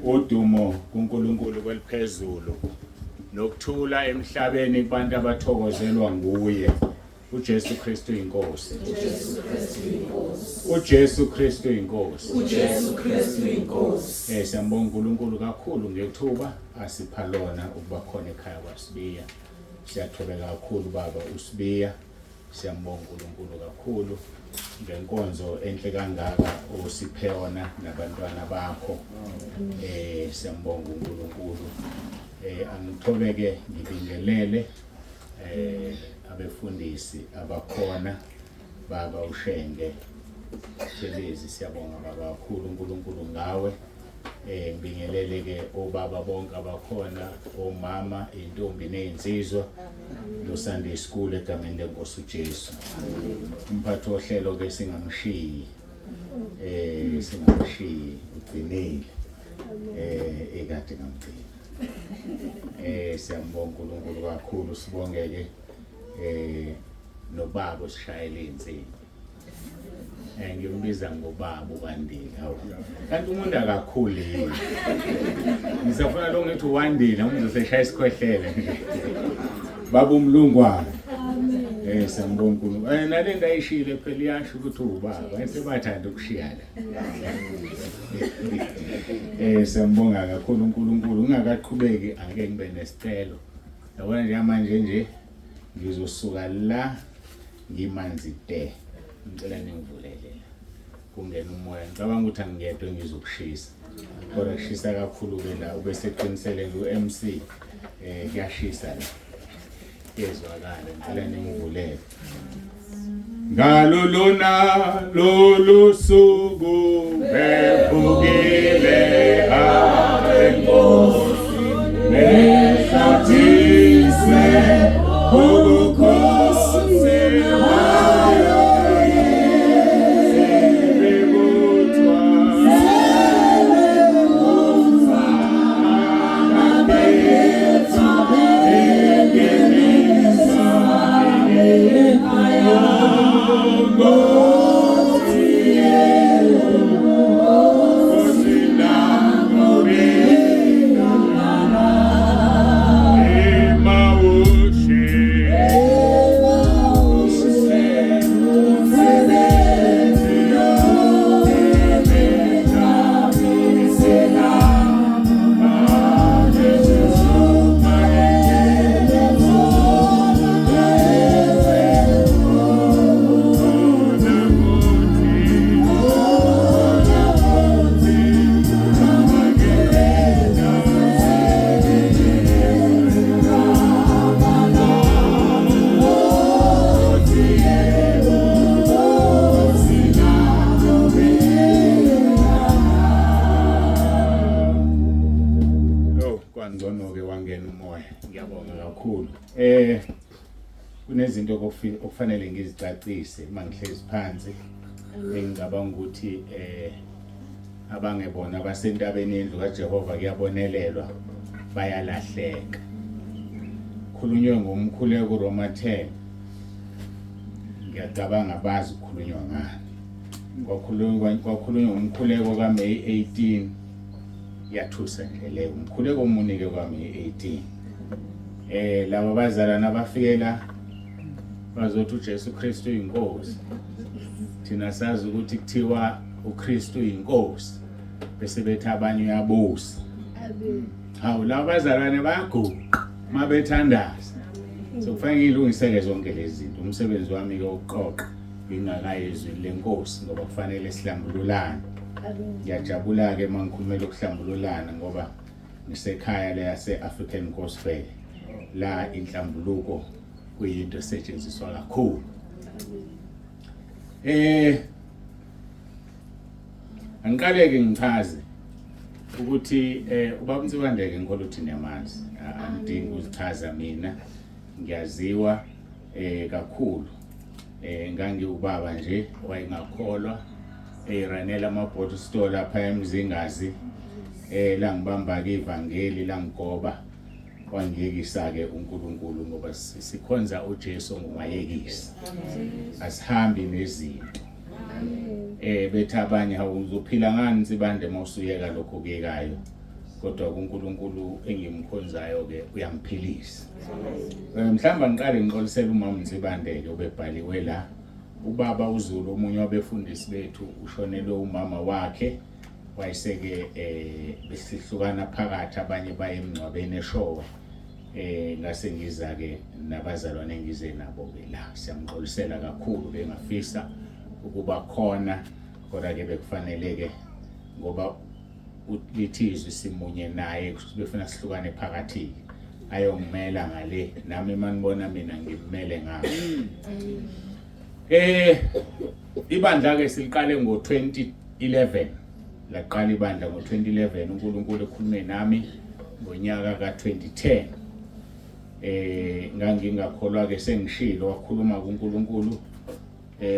Udumo kuNkulunkulu kweliphezulu nokuthula emhlabeni kubantu abathokozelwa nguye. uJesu Kristu inkosi. uJesu Kristu inkosi. uJesu Kristu inkosi. uJesu Kristu inkosi. Siyambonga uNkulunkulu kakhulu ngethuba asipha lona ukuba khona ekhaya kwaSibiya. Siyathobeka kakhulu baba uSibiya. Siyambonga uNkulunkulu kakhulu ngenkonzo enhle kangaka osiphe yona nabantwana bakho. Siyambonga uNkulunkulu. Angithobeke ngibingelele abefundisi abakhona, baba uShenge Thelezi, siyabonga baba kakhulu uNkulunkulu ngawe. Ngibingelele ke obaba bonke abakhona, omama, intombi nezinsizwa lo Sunday school egameni lenkosi uJesu. Umphathi wohlelo ke singamshiyi, singamshiyi, ugcinile ekade ngamgcina. Siyambonga uNkulunkulu kakhulu, sibongeke nobaba osishayela insimbi. Ngimbiza ngobaba uWandile. Hawu, kanti umuntu akakhuli. Ngisafuna lo ngithi uWandile, umuntu useshaya isikhwehlele nje. Baba umlungwane. Amen. Siyambonga uNkulunkulu. Nalento ayishile phela iyasho ukuthi ubaba, esebathanda ukushiya la. Siyambonga kakhulu uNkulunkulu. Ngingakaqhubeki ake ngibe nesicelo. Yabona nje manje nje ngizosuka la ngimanzi te. Ngicela ningivulele la. Kungena umoya. Ngicabanga ukuthi angingedwa ngizokushisa. Kodwa kushisa kakhulu ke la, ubeseqinisele nje u-MC. Kuyashisa la. Kuyezwakala, ngicela ningivulele. Ngalo lona lolu suku bevukile abenkosi behlathiswe ubukhosi bayo sebebuthwa Kwangcono-ke wangena umoya. Ngiyabonga kakhulu. Kunezinto okufanele ngizicacise uma ngihlezi phansi, engicabanga ukuthi abangebona abasentabeni yendlu kaJehova kuyabonelelwa, bayalahleka. Khulunywe ngomkhuleko Roma 10. Ngiyacabanga bazi ukukhulunywa ngani. Kwakhulunywa ngomkhuleko kaMay 18. Yathusa nje le umkhuleko omunike kwaMay 18. Laba bazalwana abafikela bazothi uJesu Kristu uyinkosi. Thina sazi ukuthi kuthiwa uKristu uyinkosi, bese bethi abanye uyabusa. Amen. Hawu, laba bazalwane bayaguqa mabethandaza. So kufanele ngilungiseke zonke lezi zinto. Umsebenzi wami ke ukuqoqa ngingakayizwi lenkosi, ngoba kufanele sihlambululane. Ngiyajabula ke mangikhulumela ukuhlambululana, ngoba ngisekhaya leyase African Gospel, la inhlambuluko kuyinto esetshenziswa kakhulu. Angiqaleke ngichaze ukuthi ubaba uNsibandeke ngikholwa ukuthi niyamazi, angidingi ukuzichaza mina, ngiyaziwa kakhulu. Ngangiwubaba nje wayengakholwa, eyiranela ama-bottle store lapha eMzingazi, langibamba ke ivangeli langigoba, wangiyekisa ke uNkulunkulu, ngoba sikhonza uJesu ngomayekisi, asihambi nezinto. Bethi abanye, hawu uzophila ngani Nsibande mawusuyeka lokho kuyekayo? Kodwa kuNkulunkulu engimkhonzayo ke uyangiphilisa. Mhlawumbe ngiqale ngixolisele umama Nsibande ke obebhaliwe la. Ubaba uZulu omunye wabefundisi bethu ushonelwe umama wakhe wayeseke besihlukana phakathi abanye baye emngcwabeni eshowe. Ngase ngiza ke nabazalwane ngize nabo ke la. Siyamxolisela kakhulu, bengafisa ukuba khona kodwa ke bekufanele ke ngoba lithi izwi simunye naye befuna sihlukane phakathi ayongimela ngale nami manibona mina ngimmele ngapha. Ibandla ke siliqale ngo-2011, laqala ibandla ngo-2011, uNkulunkulu ekhulume nami ngonyaka ka-2010. Ngangingakholwa ke, sengishilo, wakhuluma kuNkulunkulu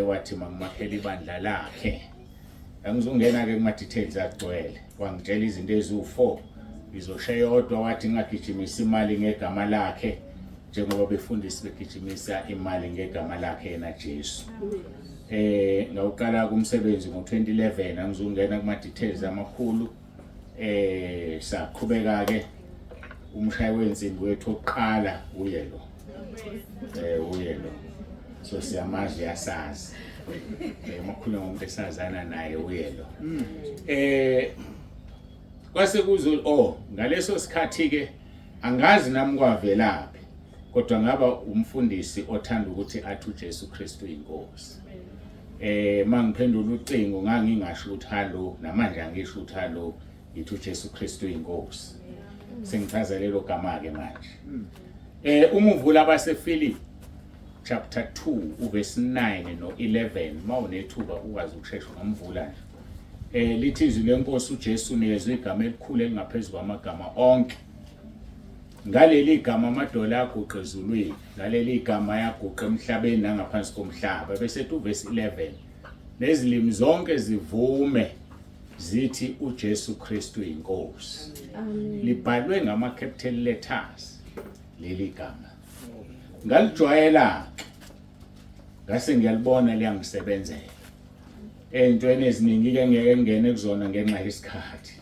wathi mangimakhele ibandla lakhe. Angizongena ke kuma details agcwele, wangitshela izinto eziwu4, ngizosho yodwa, wathi ngingagijimisa imali ngegama lakhe njengoba befundisi begijimisa imali ngegama lakhe yena Jesu. Ngawuqala kumsebenzi ngo-2011, angizongena kuma details amakhulu. Saqhubeka ke, umshayi wensimbi wethu oqala uye lo. Uye lo. So siyamazi, yasazi. Makhulu ngomuntu esazana naye uye lo. Kwase kuzo ngaleso sikhathi ke angazi nami kwavelaphi, kodwa ngaba umfundisi othanda ukuthi athi uJesu Kristu inkosi. Mangiphendula ucingo ngangingasho ukuthi hallo, namanje angisho ukuthi hallo, ngithi uJesu Kristu inkosi. Sengichaza lelo gama ke manje. Uma uvula abaseFilipi chapter 2 uverse 9 no 11, mawunethuba ukwazi ukushesha ungamvula nje. Lithi izwi lenkosi uJesu unikezwe igama elikhulu elingaphezulu kwamagama onke. Ngaleli gama amadola aguqa ezulwini, ngaleli gama ayaguqa emhlabeni nangaphansi komhlaba. Bese ethi uverse 11, nezilimi zonke zivume zithi uJesu Kristu inkosi. Libhalwe ngama capital letters leli gama. Ngalijwayela ngase ngiyalibona liyangisebenzela. Entweni eziningi ke ngeke ngene kuzona ngenxa yesikhathi.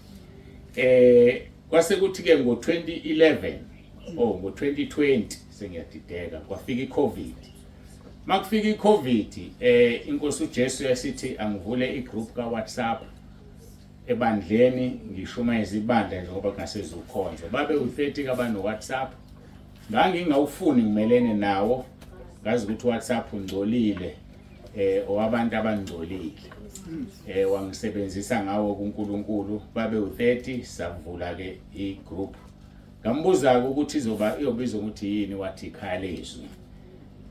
Kwase kuthi ke ngo-2011 ngo-2020 sengiyadideka, kwafika iCovid. Makufika iCovid inkosi uJesu yasithi angivule igroup ka WhatsApp ebandleni ngishumayeza ibandla njengoba kungasezukhonzo. Babe u30 kabano WhatsApp. Ngangingawufuni ngimelene nawo, ngazi ukuthi WhatsApp ungcolile, owabantu abangcolile. Wangisebenzisa ngawo kuNkulunkulu. Babe u30 savula ke igroup. Ngambuza ukuthi izoba iyobizwa ukuthi yini, wathi ikhaya lezwi.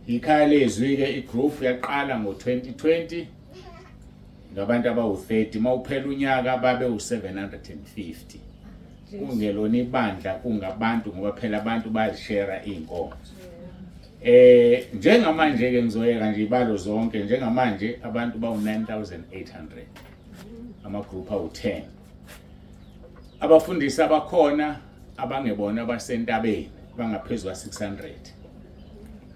Ikhaya lezwi ke igroup yaqala ngo-2020 ngabantu abawu-30, mawuphela unyaka babe u-750. Kungelona ibandla, kungabantu, ngoba phela abantu bayazishare izinkonzo. Njengamanje ke ngizoyeka nje ibalo zonke, njengamanje abantu bawu-9800, ama group awu-10. Abafundisi abakhona abangebona abasentabeni bangaphezulu kwa-600.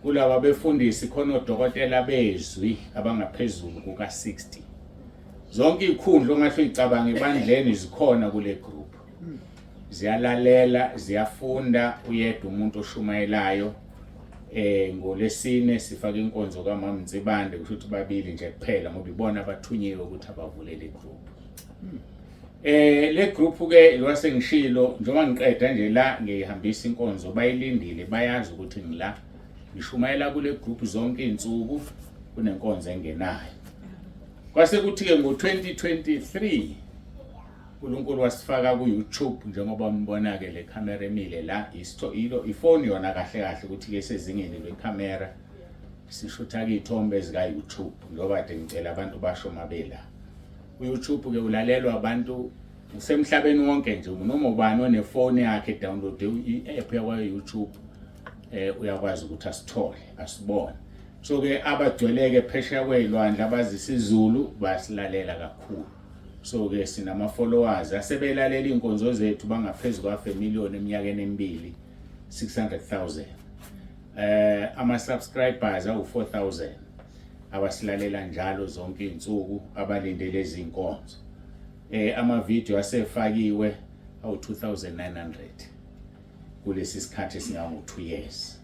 Kulaba befundisi khona odokotela bezwi abangaphezulu kuka-60. Zonke izikhundla ongahle uyicabanga ebandleni zikhona kule group. Ziyalalela, ziyafunda, uyedwa umuntu oshumayelayo. Ngolesine sifaka inkonzo kaMama Nsibande, kusho ukuthi babili nje kuphela ngoba ibona abathunyiwe ukuthi abavule le group. Le group ke lwase ngishilo njengoba ngiqeda nje la ngihambisa inkonzo, bayilindile, bayazi ukuthi ngila ngishumayela kule group zonke izinsuku kunenkonzo engenayo. Kwase kuthi ke ngo-2023 uNkulunkulu wasifaka ku YouTube, njengoba nibona ke le camera emile la, ilo ifoni yona kahle kahle ukuthi ke sezingeni lwecamera sishutha ke ithombe zika YouTube, njengoba kade ngicela abantu basho mabela. uYouTube ke ulalelwa abantu usemhlabeni wonke nje, noma ubani onefoni yakhe download i-app yakwa YouTube uyakwazi ukuthi asithole asibone. So ke abagcweleke phesheya kwezilwandle abazisa isiZulu bayasilalela kakhulu. So ke sinama followers asebelalela inkonzo zethu bangaphezulu kwa million eminyakeni emibili, 600,000. Ama subscribers awu 4,000 abasilalela njalo zonke izinsuku, abalindele izinkonzo. Ama video asefakiwe awu 2900 kulesi sikhathi esingango 2 years.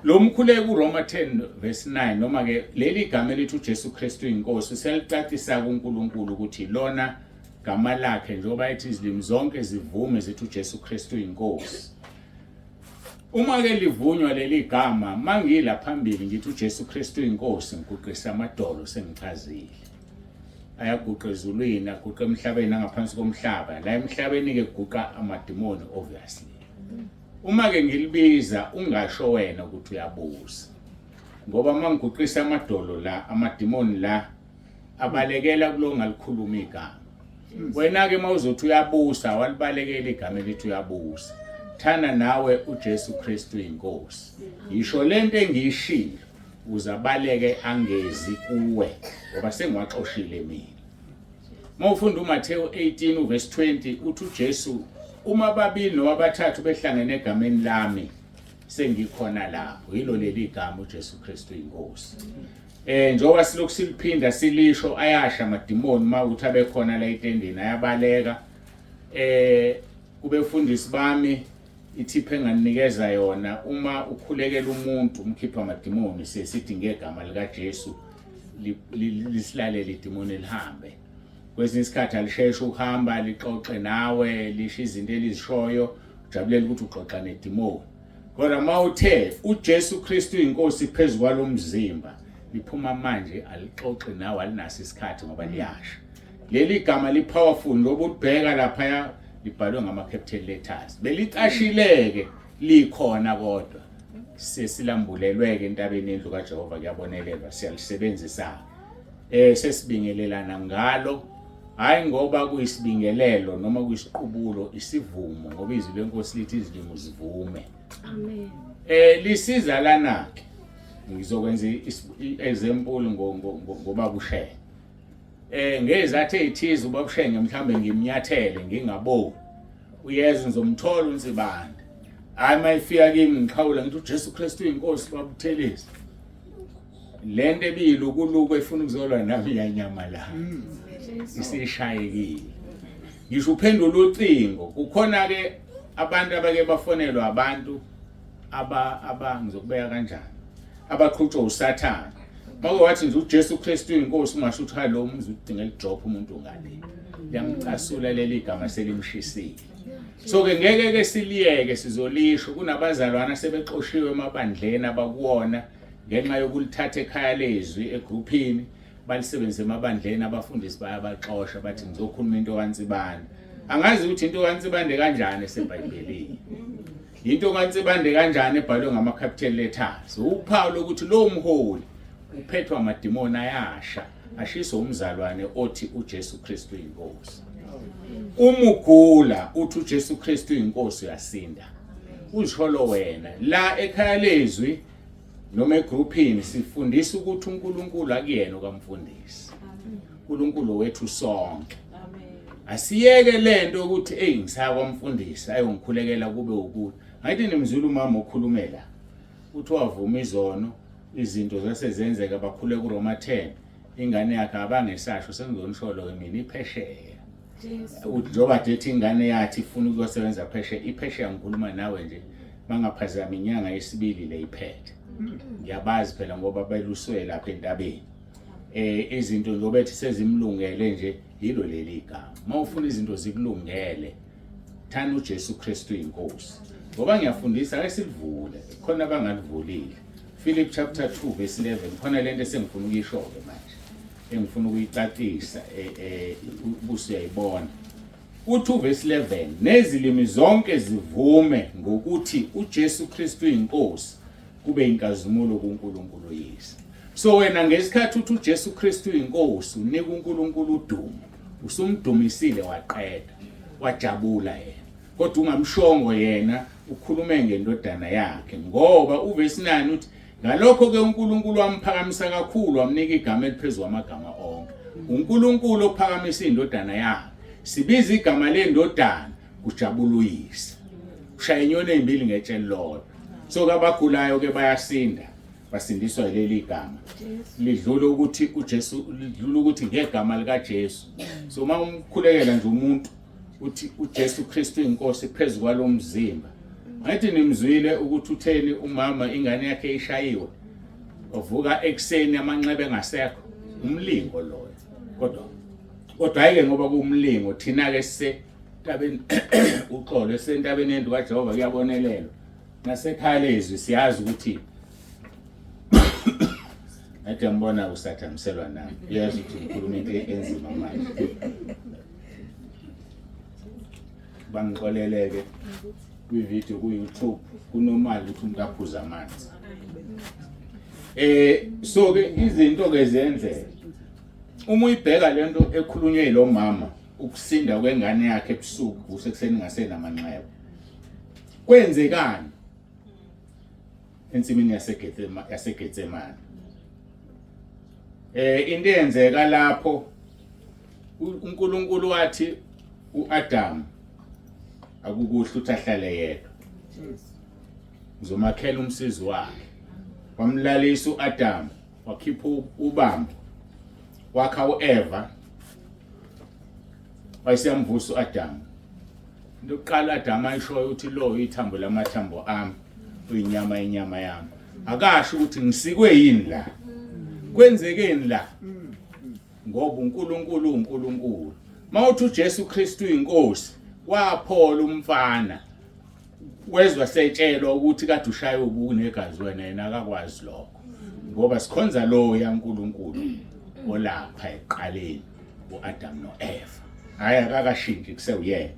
Lo mkhuleko uRoma 10 verse 9, noma ke leli gama elithi uJesu Kristu inkosi, selicacisa kuNkulunkulu ukuthi lona gama lakhe, njengoba ethi izilimi zonke zivume zithi uJesu Kristu inkosi. Uma ke livunywa leli gama, mangila phambili ngithi uJesu Kristu inkosi, ngiguqisa amadolo, sengichazile. Ayaguqa ezulwini, aguqa emhlabeni nangaphansi komhlaba. La emhlabeni ke kuguqa amadimoni, obviously. Uma ke ngilibiza, ungasho wena ukuthi uyabuza, ngoba uma ngiguqisa amadolo la, amadimoni la abalekela kulo ngalikhuluma igama. Wena ke mawuzothi uyabusa, walibalekela igama elithi uyabusa. Thana nawe uJesu Kristu inkosi, yisho lento engiyishilo, uzabaleke angezi kuwe, ngoba sengiwaxoshile mina. Mawufunda uMathewu 18 uverse 20, uthi uJesu, uma babili noma bathathu behlangene egameni lami, sengikhona lapho. Yilo leli gama uJesu Kristu inkosi. Njengoba silokhu siliphinda silisho, ayasha amadimoni mawukuthi abekhona la etendeni, ayabaleka. Kubefundisi bami, ithiphu enganinikeza yona, uma ukhulekela umuntu umkhipha amadimoni, sesithi ngegama lika Jesu, lisilalele idimoni, lihambe. Kwesinye isikhathi alisheshe ukuhamba, lixoxe nawe, lisho izinto elizishoyo, ujabulela ukuthi uxoxa nedimoni. Kodwa mawuthe uJesu Kristu inkosi phezu kwalomzimba, liphuma manje, alixoxe nawe, alinaso isikhathi ngoba liyasha. Leli gama li powerful, ngoba ulibheka lapha libhalwe ngama capital letters, belicashileke likhona, kodwa sesilambulelweke entabeni endlu kaJehova, kuyabonelelwa, siyalisebenzisa. Sesibingelelana ngalo, hayi ngoba kuyisibingelelo noma kuyisiqubulo, isivumo, ngoba izwi lenkosi lithi izilimi zivume. Amen. Lisiza lana ke, ngizokwenza example ngoba kushenge ngezathu ezithize, uba kushenge mhlambe ngimnyathele ngingaboni, uyeza ngizomthola uNsibande. Hayi, mayifika kimi ngixhawula, ngithi uJesu Kristu inkosi, babuthelezi. Lento ebiyilukuluku efuna ukuzolwa nami iyanyamalala, isishayekile. Ngisho uphendula ucingo, kukhona ke abantu abake bafonelwa abantu aba ngizokubeka kanjani, abaqhutshwa uSathane. Make wathi nje uJesu Kristu inkosi, ungasho ukuthi hayi, lo umuntu udinga lidrop umuntu ngale, liyamcasula leli gama, selimshisile. So ke ngeke ke siliyeke, sizolisho. Kunabazalwana sebexoshiwe emabandleni abakuwona ngenxa yokulithatha ekhaya lezwi egruphini, balisebenzise emabandleni. Abafundisi bayabaxosha, bathi ngizokhuluma into kaNsibande. Angazi ukuthi into kaNsibande kanjani eseBhayibhelini, into kaNsibande kanjani ebhalwe ngama capital letters, uphawu lokuthi lo mholi uphethwa amadimoni, ayasha, ashiswe umzalwane othi uJesu Kristu inkosi. Uma ugula, uthi uJesu Kristu inkosi, uyasinda. Uzisholo wena. La ekhaya lezwi noma egruphini sifundisa ukuthi uNkulunkulu akuyena okamfundisi, uNkulunkulu wethu sonke. Asiyeke lento ukuthi hey, ngisaya kwamfundisi ayongikhulekela, kube ukuthi ngathi nimzulu. Umama okhulumela uthi wavuma izono, izinto zase zenzeka, bakhule kuRoma 10, ingane yakhe abangesasho. Sengizonisholo ke mina, iphesheya. Uthi njengoba dethi ingane yathi ifuna ukuyosebenza phesheya, iphesheya. Ngikhuluma nawe nje, bangaphazama inyanga yesibili le iphethe. Ngiyabazi phela ngoba beluswe lapha entabeni. Izinto njengoba ethi sezimlungele nje, yilo leli igama. Mawufuna izinto zikulungele, thana uJesu Kristu inkosi. Ngoba ngiyafundisa, ake silivule, khona abangalivulile. Philip chapter 2 verse 11. Khona lento esengifuna ukuyisho ke manje, engifuna ukuyicacisa, ubuso uyayibona. Uthi uverse 11, nezilimi zonke zivume ngokuthi uJesu Kristu inkosi, kube inkazimulo kuNkulunkulu Uyise. So wena ngesikhathi uthi uJesu Kristu inkosi, unika uNkulunkulu udumo, usumdumisile waqeda, wajabula yena, kodwa ungamshongo yena, ukhulume ngendodana yakhe, ngoba uverse 9 uthi, ngalokho ke uNkulunkulu wamphakamisa kakhulu, wamnika igama eliphezulu kwamagama onke. UNkulunkulu ophakamisa indodana yakhe, sibiza igama lendodana, kujabula uyise. Ushaya inyoni ezimbili ngetshe elilodwa. So kabagulayo ke bayasinda. Basindiswa yileli gama. Lidlula ukuthi uJesu, lidlula ukuthi ngegama likaJesu. So uma umkhulekela nje umuntu uthi uJesu Kristu inkosi phezu kwalomzimba. Ngathi nimzwile ukuthi utheni umama ingane yakhe ishayiwe. Wavuka ekuseni amanxeba engasekho. Umlingo loyo. Kodwa kodwa hayi-ke ngoba kuwumlingo thina-ke sisentabeni uxolo esentabeni yendlu kaJehova kuyabonelelwa. Nasekhaya lezwi siyazi ukuthi Ngathi ngibona usathamiselwa nami. Uyazi ukuthi ngikhuluma into enzima manje. Bangixoleleke kwi-video ku-YouTube kunormal ukuthi umuntu aphuze amanzi. Eh so ke izinto ke ziyenzeka. Uma uyibheka lento ekhulunywe lo mama ukusinda kwengane yakhe ebusuku kusekuseni ngasenamanxeba. Kwenzekani? Ensimini yaseGethema yaseGetsemane. Eh into eyenzeka lapho uNkulunkulu wathi uAdam akukuhle ukuthi ahlale yedwa. Ngizomakhela umsizi wakhe. Wamlalisa uAdam wakhipha ubambo wakha uEva wayeseyamvusa uAdam. Into yokuqala uAdam ayishoyo ukuthi lo ithambo lamathambo ami uyinyama inyama yami. Akasho ukuthi ngisikwe yini la. Kwenzekeni la? Ngoba uNkulunkulu uNkulunkulu. Mawuthi uJesu Kristu uyinkosi, waphola umfana. Wezwa setshelwa ukuthi kade ushaye ubuku negazi wena yena akakwazi lokho. Ngoba sikhonza lo yaNkulunkulu olapha eqaleni uAdam noEva. Hayi akakashintshi kusewuyena.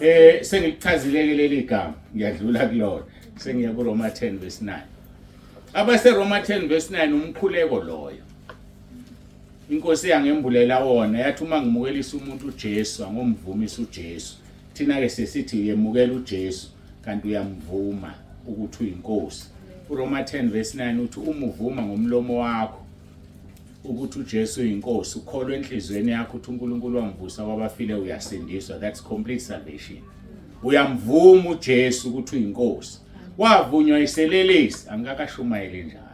Eh sengikuchazile ke leli gama ngiyadlula kulona sengiya kuRoma 10 verse 9. Abase Roma 10 verse 9 umkhuleko loyo. Inkosi yangembulela wona yathi uma ngimukelisa umuntu uJesu angomvumisa uJesu. Thina ke sesithi uyemukela uJesu kanti uyamvuma ukuthi uyinkosi. uRoma 10 verse 9 uthi uma uvuma ngomlomo wakho ukuthi uJesu uyinkosi ukholwa enhlizweni yakho ukuthi uNkulunkulu wamvusa kwabafile uyasindiswa. That's complete salvation. Uyamvuma uJesu ukuthi uyinkosi. Wavunywa iselelesi angikakashumayeli njalo.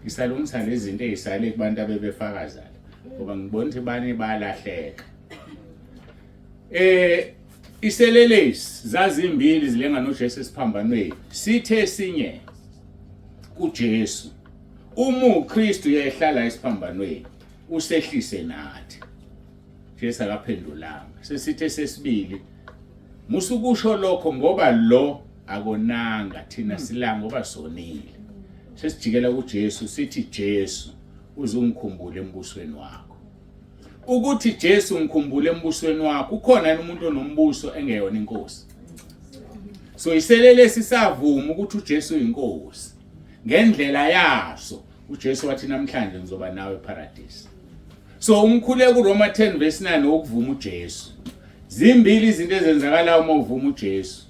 Ngisalungisa lezi zinto ezisale kubantu abebefakaza ngoba ngibona ukuthi bani balahleka. Eh iselelesi zazimbili zilenga noJesu esiphambanweni. Sithe esinye kuJesu uma uKristu yehlala esiphambanweni usehlise nathi. Jesu akaphendulanga. Sesithe sesibili musukusho lokho ngoba lo akonanga thina sila ngoba sonile. Sesijikela kuJesu sithi Jesu uzungikhumbule embusweni wakho. Ukuthi Jesu ngikhumbule embusweni wakho ukhona yini umuntu onombuso engeyona inkosi? So iselelesi savuma ukuthi uJesu uyinkosi ngendlela yaso. uJesu wathi namhlanje ngizoba nawe eparadise. So umkhuleko uRoma 10 verse 9 wokuvuma uJesu. Zimbili izinto ezenzakalayo uma uvuma uJesu.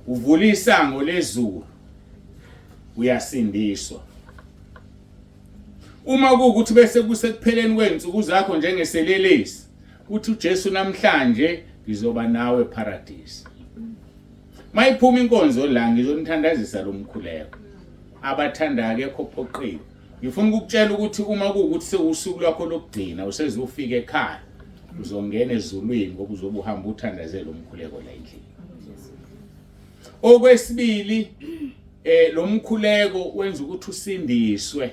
Uvula isango lezulu. Uyasindiswa. Uma kuwukuthi bese kusekupheleni kwezinsuku zakho njengeselelesi, uthi uJesu namhlanje ngizoba nawe eparadise. Mayiphuma inkonzo la ngizonithandazisa lo mkhuleko. Abathandayo akekho ophoqiwe. Ngifuna ukukutshela ukuthi uma kuwukuthi sewusuku lwakho lokugcina usezofika ekhaya uzongena ezulwini ngoba uzobe uhamba uthandazele umkhuleko la endlini. Okwesibili eh lo mkhuleko wenza ukuthi usindiswe.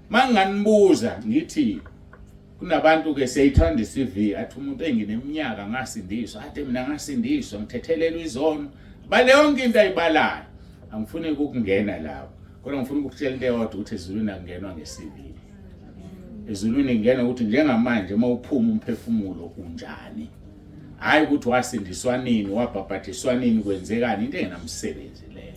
Manganibuza ngithi kunabantu ke seyithanda iCV athi umuntu engineminyaka ngasindiswa ade mina ngasindiswa ngithethelelwa izono bale yonke into ayibalayo angifuni ukungena lapho kodwa ngifuna ukukutshela into eyodwa ukuthi ezulwini akungenwa nge-CV ezulwini kungena ukuthi njengamanje uma uphuma umphefumulo unjani hayi ukuthi wasindiswa nini wabhabhadiswa nini kwenzekani into engenamsebenzi leyo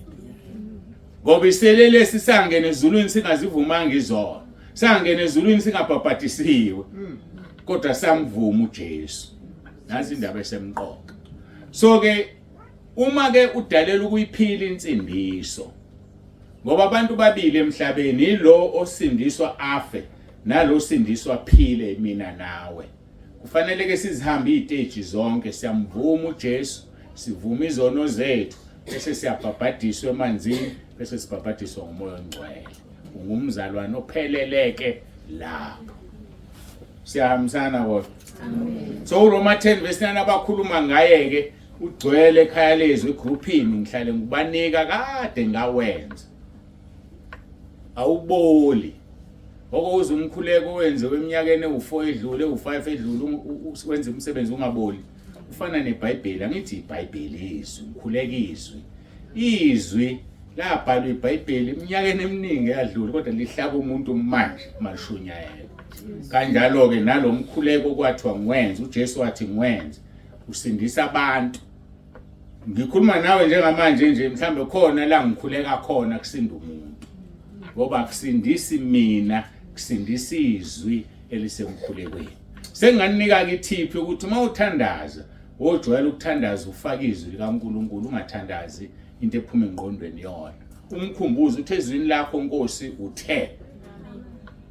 ngoba iselelesi sangena ezulwini singazivumanga izono sangena ezulwini singabhabhadisiwe kodwa samvuma uJesu nazi indaba esemqoka so ke uma ke udalela ukuyiphila insindiso ngoba abantu babili emhlabeni ilo osindiswa afe nalo osindiswa phile mina nawe kufanele ke sizihambe iziteji zonke siyamvuma uJesu sivuma izono zethu bese siyabhabhadiswa emanzini. Bese sibhabhadiswa ngomoya ongcwele. Ungumzalwane opheleleke lapho. Siyahambisana kodwa. Amen. So uRoma 10 verse 9 abakhuluma ngaye ke ugcwele ekhaya lezwi egroupini ngihlale ngikubanika kade ngawenza. Awuboli. Ngoko uze umkhuleko owenziwe eminyakeni ewu-4 edlule, ewu-5 edlule, wenze umsebenzi ungaboli. Ufana neBhayibheli, angithi iBhayibheli izwi, ngikhuleka izwi. Izwi labhalwa iBhayibheli eminyakeni eminingi eyadlule kodwa lihlaba umuntu manje malishunyayelwa. Kanjalo-ke nalo mkhuleko kwathiwa ngiwenze, uJesu wathi ngiwenze, usindisa abantu. Ngikhuluma nawe njengamanje nje mhlambe khona la ngikhuleka khona kusinda umuntu. Ngoba kusindisi mina, kusindisa izwi elisemkhulekweni. Senginganika ke ithiphi ukuthi uma uthandaza, wojwayela ukuthandaza ufake izwi likaNkuluNkulu ungathandazi into ephuma engqondweni yona. Umkhumbuzo uthe ezwini lakho Nkosi uthe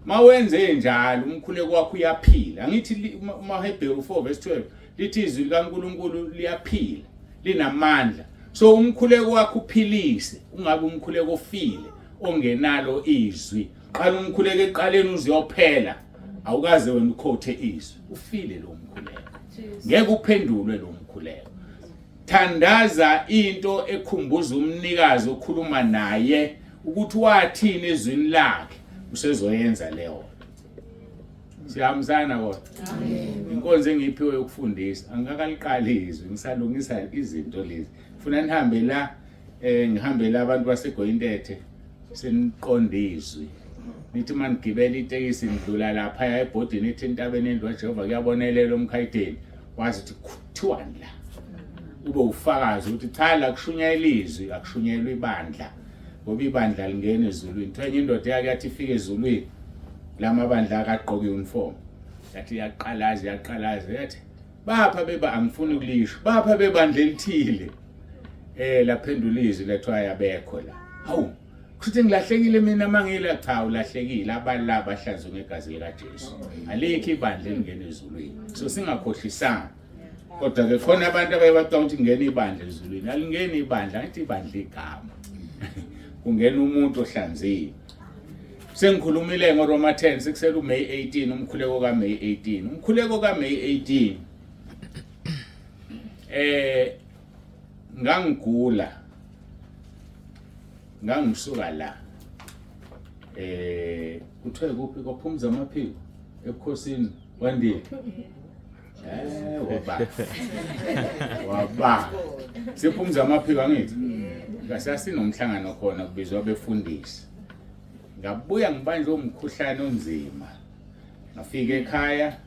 Mawenze njalo umkhuleko wakho uyaphila. Angithi umaHebheru 4 verse 12 lithi izwi likaNkuluNkulu liyaphila, linamandla. So umkhuleko wakho uphilise, ungabe umkhuleko ofile ongenalo izwi. Qala umkhuleko eqaleni uziyophela. Awukaze wena ukhothe izwi. Ufile lo mkhuleko. Ngeke uphendulwe lo mkhuleko. Thandaza into ekhumbuza umnikazi okhuluma naye ukuthi wathini ezwini lakhe usezoyenza leyo. Siyahambisana kodwa. Inkonzo engiyiphiwe yokufundisa angikakaliqali izwi ngisalungisa izinto lezi. Funa nihambe la eh ngihambe la abantu baseGoyintethe seniqonda izwi. Nithi uma nigibela itekisi nidlula lapha ebhodini ithi entabeni endlu kaJehova kuyabonelela umkhayideni wazi ukuthi kuthiwani la. Ube ufakazi ukuthi cha la kushunyayela izwi akushunyayelwa ibandla ngoba ibandla lingena ezulwini. Kuthiwa enye indoda yake yathi ifike ezulwini lamabandla akagqoka uniform yathi yaqalaza yaqalaza yathi bapha beba angifuni ukulisho bapha bebandla elithile eh laphendula izwi lethiwa yabekho la hawu kushuthi ngilahlekile mina mangila cha ulahlekile abantu laba bahlanzwe ngegazi likaJesu alikho ibandla elingena ezulwini so singakhohlisani kodwa ke khona abantu abaye bacabanga ukuthi kungena ibandla ezulwini alingeni ibandla angithi ibandla igama kungena umuntu ohlanziwe Sengikhulumile ngoRoma 10 sekusele uMay 18 umkhuleko kaMay 18. Umkhuleko kaMay 18 eh ngangigula ngangisuka la eh kuthiwe kuphi kwaphumza amaphiko ebukhosini wandile eh waba waba siphumza amaphiko angithi ngasasinomhlangano khona kubizwa abefundisi ngabuya ngibanjwe umkhuhlane onzima ngafika ekhaya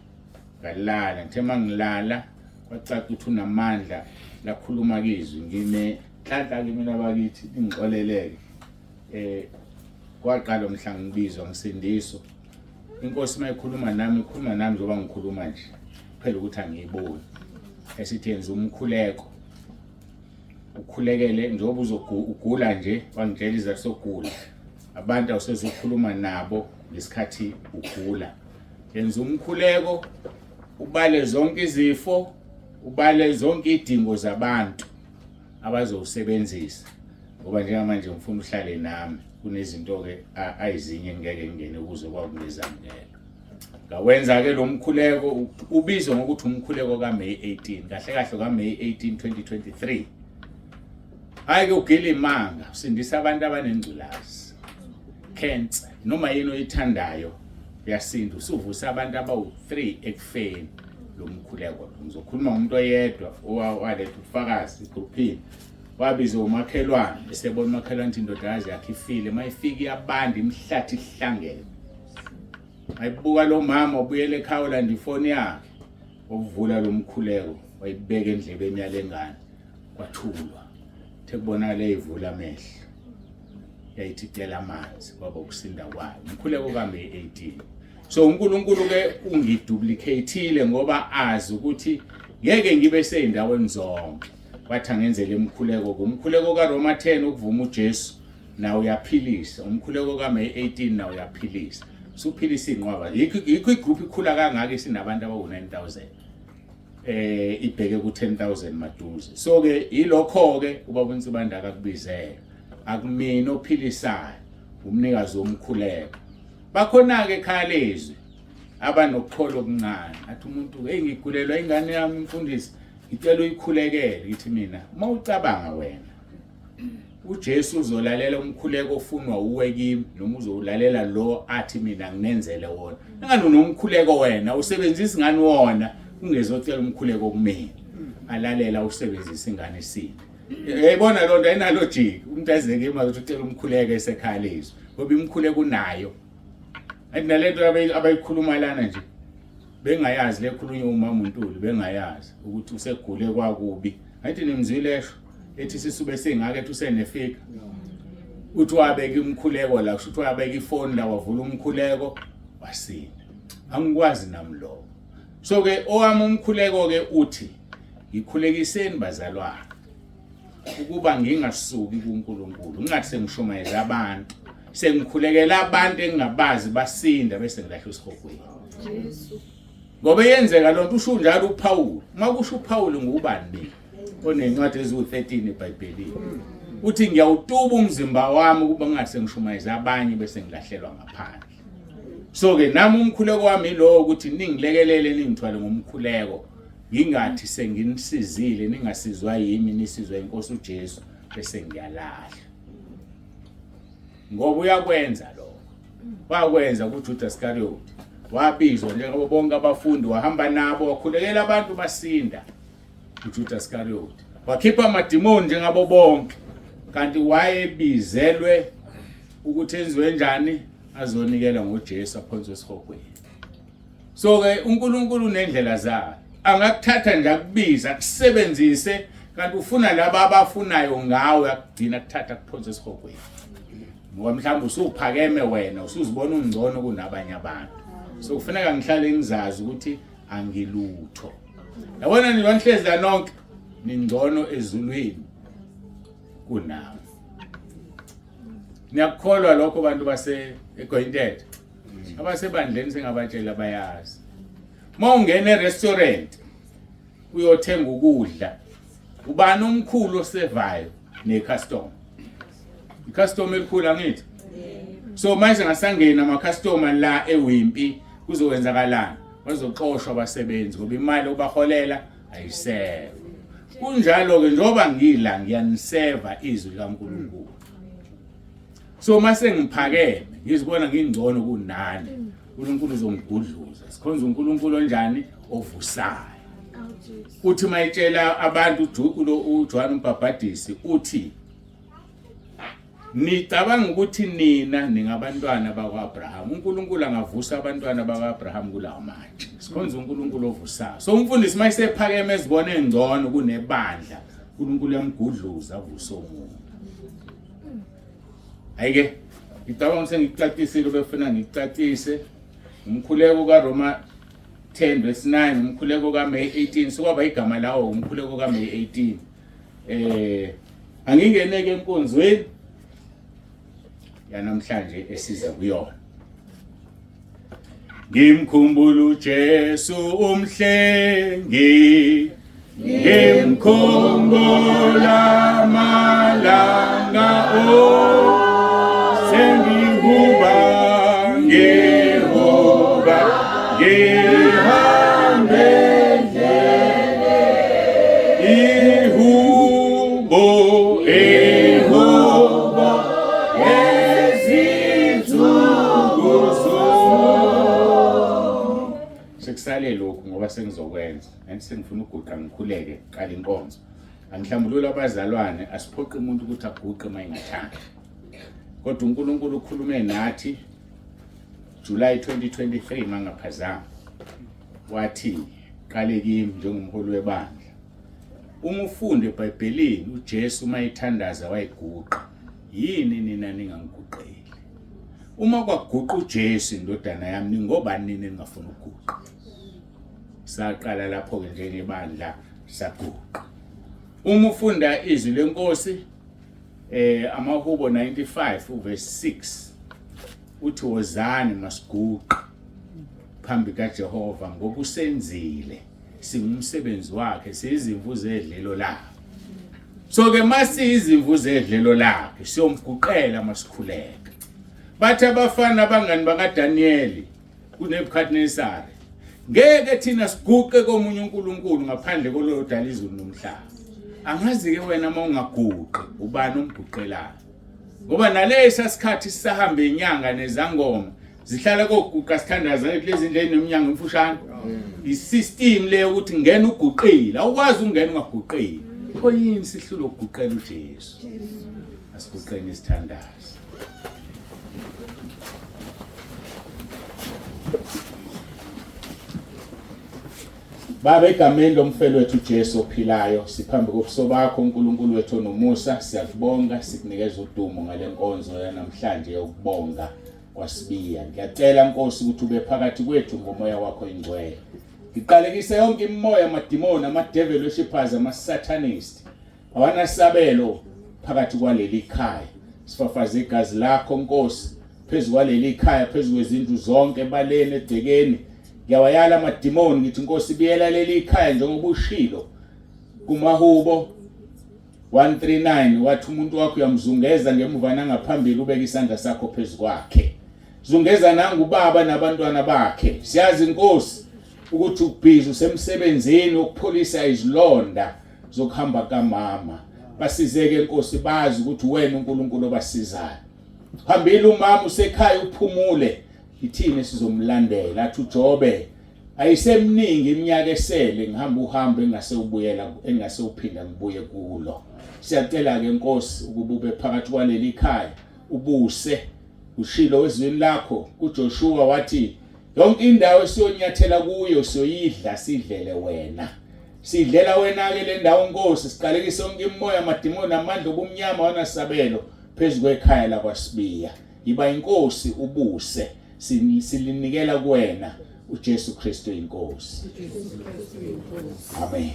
ngalala ngithe mangilala kwacaca ukuthi unamandla lakhuluma kizwi ngine nhlanhla kimi abakithi ngixoleleke eh kwaqala mhla ngibizwa ngisindiswa inkosi mayikhuluma nami ikhuluma nami njengoba ngikhuluma nje phela ukuthi angiyiboni esithi yenza umkhuleko ukhulekele njengoba uzogula nje wangitshela izathu sokugula abantu awusezokhuluma nabo ngesikhathi ugula yenza umkhuleko ubale zonke izifo ubale zonke idingo zabantu abazowusebenzisa ngoba njengamanje ngifuna uhlale nami kunezinto-ke ayizinye ngeke ngingene kuzo kwakunezamukelo Ngawenza-ke lo mkhuleko ubizwa ngokuthi umkhuleko kaMay 18 kahle kahle kaMay 18 2023 hhayi ke ugila imanga usindisa abantu abanengculazi cancer noma yini oyithandayo uyasinda usuvusa abantu abawu-3 ekufeni lo mkhuleko ngizokhuluma ngomuntu oyedwa owaletha ubufakazi egruphini wabiza umakhelwane esebona umakhelwane ukuthi indodakazi yakhe ifile uma ifika iyabanda imihlathi ihlangene ayibuka lo mama ubuyela ekhaya olanda ifoni yakhe wavula lo mkhuleko wayibeka endlebeni yale ngane kwathulwa the kubonakala eyivula amehlo yayithi cela amanzi kwaba ukusinda kwayo umkhuleko kaMay 18 so uNkulunkulu ke ungiduplicateile ngoba azi ukuthi ngeke ngibe seyindaweni zonke wathi angenzele umkhuleko kumkhuleko kaRoma 10 ukuvuma uJesu nawe uyaphilisa umkhuleko kaMay 18 nawe uyaphilisa usuphilisa inqwaba yikho yikho igroup ikhula kangaka isinabantu abawu 9000 eh ibheke ku 10000 maduze so ke yilokho ke ubaba uNsibanda akakubizela Akumina ophilisayo, umnikazi womkhuleko. Bakhona-ke ekhaya lezwi abanokukholwa okuncane, athi umuntu, hey, ngigulelwa ingane yami mfundisi, ngicela uyikhulekele. Ngithi mina, uma ucabanga wena uJesu uzolalela umkhuleko ofunwa uwe kimi noma uzowulalela lo athi mina nginenzele wona? Engani unomkhuleko wena, usebenzisa ingane wona, ungezocela umkhuleko kumina. Alalela usebenzisa ingane isinde. Yayibona loo nto ayinalojiki, umuntu aze kimi ukuthi ucela umkhuleko esekhaya lezwi, ngoba imkhuleko unayo. And nalento abayikhuluma lana nje bengayazi lekhulunywa umama uNtuli, bengayazi ukuthi usegule kwakubi. Ayithi nimzwile esho ethi sisube singaka, ethi usenefika, uthi wabeka umkhuleko la, kusho ukuthi wabeka ifoni la, wavula umkhuleko wasinda. Angikwazi nami lokho. So ke owami umkhuleko ke uthi ngikhulekiseni bazalwane ukuba ngingasuki kuNkulunkulu, ngingathi sengishumayeza abantu, sengikhulekela abantu engingabazi basinda bese ngilahle esihogweni. Jesu. Ngoba yenzeka lonto, usho njalo uPaul. Uma kusho uPaul ngubani mina onencwadi eziwu-13 eBhayibhelini? Uthi ngiyawutuba umzimba wami ukuba ngingathi sengishumayeza abanye bese ngilahlelwa ngaphandle. So ke nami umkhuleko wami lo ukuthi ningilekelele, ningithwale ngomkhuleko, ngingathi senginisizile ningasizwa yimi, nisizwa inkosi uJesu, bese ngiyalahla. Ngoba uyakwenza lokho, wakwenza kuJudas Iscariot, wabizwa njengabo bonke abafundi, wahamba nabo, wakhulekela abantu basinda. uJudas Iscariot wakhipha amadimoni njengabo bonke, kanti wayebizelwe ukuthi enziwe njani, azonikela ngoJesu aphonswe esihogweni. So ke uNkulunkulu unendlela zakhe, angakuthatha nje akubiza akusebenzise, kanti ufuna laba abafunayo ngawe, akugcina kuthatha kuphonse esihogweni, ngoba mhlawumbe usuphakeme wena, usuzibona ungcono kunabanye abantu. So kufuneka ngihlale ngizazi ukuthi angilutho. Yabona nina nihlezi la nonke ningcono ezulwini kunami. Niyakukholwa lokho bantu base eGoyintethe? Abasebandleni sengabatshela bayazi. Uma ungena e-restaurant uyothenga ukudla, ubani omkhulu osevayo? Ne-customer. I-customer elikhulu, angithi? So manje ngasangena ama-customer la eWimpy, kuzokwenzakalani? Bazoxoshwa abasebenzi ngoba imali obaholela ayisekho. Kunjalo-ke njengoba ngila ngiyaniseva izwi likaNkulunkulu. So mase ngiphakeme ngizibona ngingcono kunani, uNkulunkulu uzongigudluza. Sikhonza uNkulunkulu onjani? Ovusayo. Uthi mayitshela abantu uJohn uMbhabhadisi, uthi nicabanga ukuthi nina ningabantwana bakwa-Abraham. uNkulunkulu angavusa abantwana bakwa-Abraham kulawo matshe. Sikhonza uNkulunkulu ovusayo. So umfundisi mayisephakeme ezibone engcono kunebandla, uNkulunkulu uyamgudluza avuse omunye. Ayike, ngicabanga ukuthi sengikucacisile obefuna ngikucacise. Umkhuleko kaRoma 10 verse 9, umkhuleko kaMay 18, sokwaba igama lawo umkhuleko kaMay 18. Angingeneke enkonzweni yanamhlanje esiza kuyona. Ngimkhumbula uJesu umhlengi, ngimkhumbula malanga o, sengihuba ngihuba ngihambe ihubo ihubo ezinsuku sekusale lokhu ngoba sengizokwenza and sengifuna uguqa ngikhuleke qala inkonzo. Angihlambulula abazalwane, asiphoqi umuntu ukuthi aguqe uma engathandi, kodwa uNkulunkulu ukhulume nathi July 2023 mangaphazama, wathi qale kimi njengomholi webandla. Uma ufunda eBhayibhelini uJesu uma ethandaza wayiguqa, yini nina ningangiguqeli? Uma kwaguqa uJesu indodana yami, ningobani nini ningafuni ukuguqa? Saqala lapho-ke njengebandla saguqa. Uma ufunda izwi lenkosi amahubo 95 uverse 6 uthi wozani masiguqe phambi kaJehova ngoba usenzile, singumsebenzi wakhe, siyizimvu zedlelo lakhe. So ke masiyizimvu zedlelo lakhe siyomguqela masikhuleka. Bathi abafana abangani bakaDaniyeli kuNebukadnesari, ngeke thina siguqe komunye uNkulunkulu ngaphandle koloyo odala izulu nomhlaba. Angazi ke wena uma ungaguqi ubani omguqelayo, ngoba nalesa sikhathi sisahamba inyanga nezangoma zihlala koguqa sithandaza kulezi ndlela ezinomnyango emfushane. Isystem le ukuthi ngena uguqile, awukwazi ukungena ungaguqile. Pho yini sihlula ukuguqela uJesu? Asiguqeni isithandazo. Baba, egameni lomfelo wethu uJesu ophilayo, siphambi kobuso bakho uNkulunkulu wethu onomusa, siyakubonga, sikunikeza udumo ngale nkonzo yanamhlanje yokubonga kwaSibiya. Ngiyacela Nkosi ukuthi ube phakathi kwethu ngomoya wakho ingcwele. Ngiqalekise yonke imimoya, amadimoni, ama-devil worshippers, ama-satanist awanasabelo phakathi kwaleli khaya. Sifafaze igazi lakho Nkosi phezu kwaleli khaya, phezu kwezindlu zonke, ebaleni, egcekeni. Ngiyawayala amadimoni ngithi Nkosi biyela leli khaya njengoba ushilo kumahubo 139 wathi umuntu wakho uyamzungeza ngemuva nangaphambili, ubeke isandla sakho phezu kwakhe. Zungeza nangu ubaba nabantwana bakhe. Siyazi Nkosi ukuthi ubhizi usemsebenzini wokupholisa izilonda zokuhamba kamama. Basizeke Nkosi, bazi ukuthi wena uNkulunkulu obasizayo. Hambile umama usekhaya uphumule, ithini sizomlandela. Athi uJobe ayisemningi iminyaka esele, ngihamba uhambo engase ubuyela engase uphinda ngibuye kulo. Siyacela ke Nkosi ukuba ube phakathi kwaleli khaya, ubuse. Ushilo ezwini lakho kuJoshua wathi yonke indawo esiyonyathela kuyo siyoyidla, sidlele wena. Sidlela wena ke le ndawo Nkosi. Siqalekise yonke imimoya, amadimoni, amandla obumnyama wanasabelo phezu kwekhaya lakwaSibiya. Yiba inkosi ubuse, silinikela kuwena uJesu Kristu inkosi. Amen.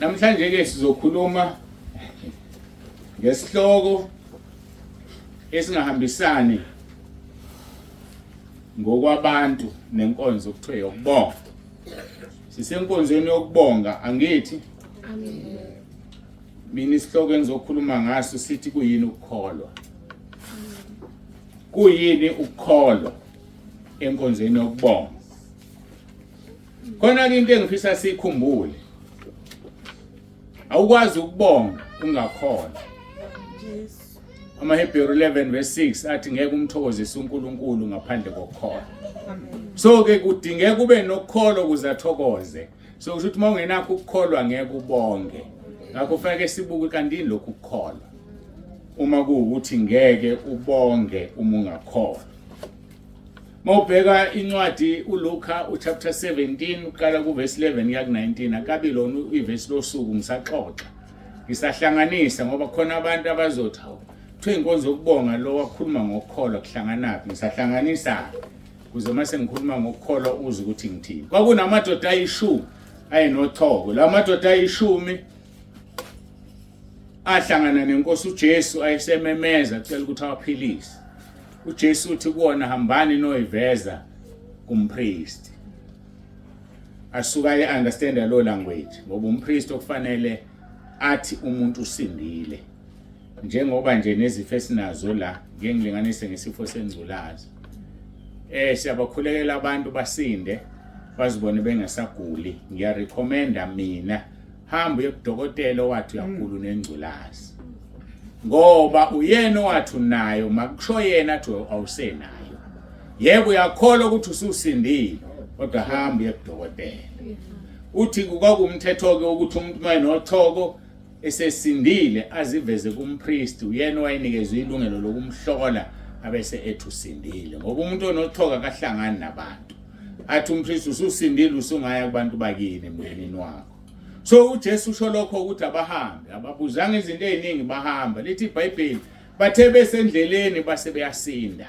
Namhlanje ke sizokhuluma ngesihloko esingahambisani ngokwabantu nenkonzo okuthiwa yokubonga. Sisenkonzweni yokubonga, angithi? Amen. Mina isihloko engizokhuluma ngaso sithi kuyini ukukholwa. Kuyini ukukholwa enkonzweni yokubonga? Khona ke into engifisa sikhumbule. Awukwazi ukubonga ungakholwa. AmaHebheru 11 verse 6 athi ngeke umthokozise uNkulunkulu ngaphandle kokukholwa. So ke kudingeka ube nokukholwa ukuze athokoze. So kusho ukuthi uma ungenakho ukukholwa ngeke ubonge. Ngakho kufanele sibuke kanti yini lokhu ukukholwa. Uma kuwukuthi ngeke ubonge uma ungakholwa. Mawubheka incwadi uLuka uchapter 17 uqala kuverse 11 kuya ku-19, akabi lona ivesi losuku, ngisaxoxa ngisahlanganisa ngoba khona abantu abazothi hawu kuthiwa inkonzo yokubonga lo wakhuluma ngokukholwa kuhlanganaphi. Ngisahlanganisa kuze mase ngikhuluma ngokukholwa uze ukuthi ngithini. Kwakunamadoda ayishumi ayenochoko. La madoda ayishumi ahlangana nenkosi uJesu ayesememeza acela ukuthi awaphilise. uJesu uthi kuwona hambani noyiveza kumpriest. Asuka e-understand lo language ngoba umpriest okufanele athi umuntu usindile. Njengoba nje nezifo esinazo la, ngeke ngilinganise ngesifo sengculazi. Siyabakhulekela abantu basinde bazibone bengasaguli. Ngiyarecommenda mina hamba uye kudokotela owathi uyagula unengculazi, ngoba uyena owathi unayo, makusho yena athi awusenayo. Yebo uyakholwa ukuthi ususindile, kodwa hamba uye kudokotela. Uthi kwakuwumthetho ke ukuthi umuntu uma enochoko esesindile aziveze kumpriest, uyena owayenikezwe ilungelo lokumhlola abese ethi usindile, ngoba umuntu onochoko akahlangani nabantu. Athi umpriest ususindile, usungaya kubantu bakini emndenini wakho. So uJesu usho lokho ukuthi abahambe, ababuzanga izinto eziningi, bahamba. Lithi iBhayibheli bathe besendleleni base beyasinda,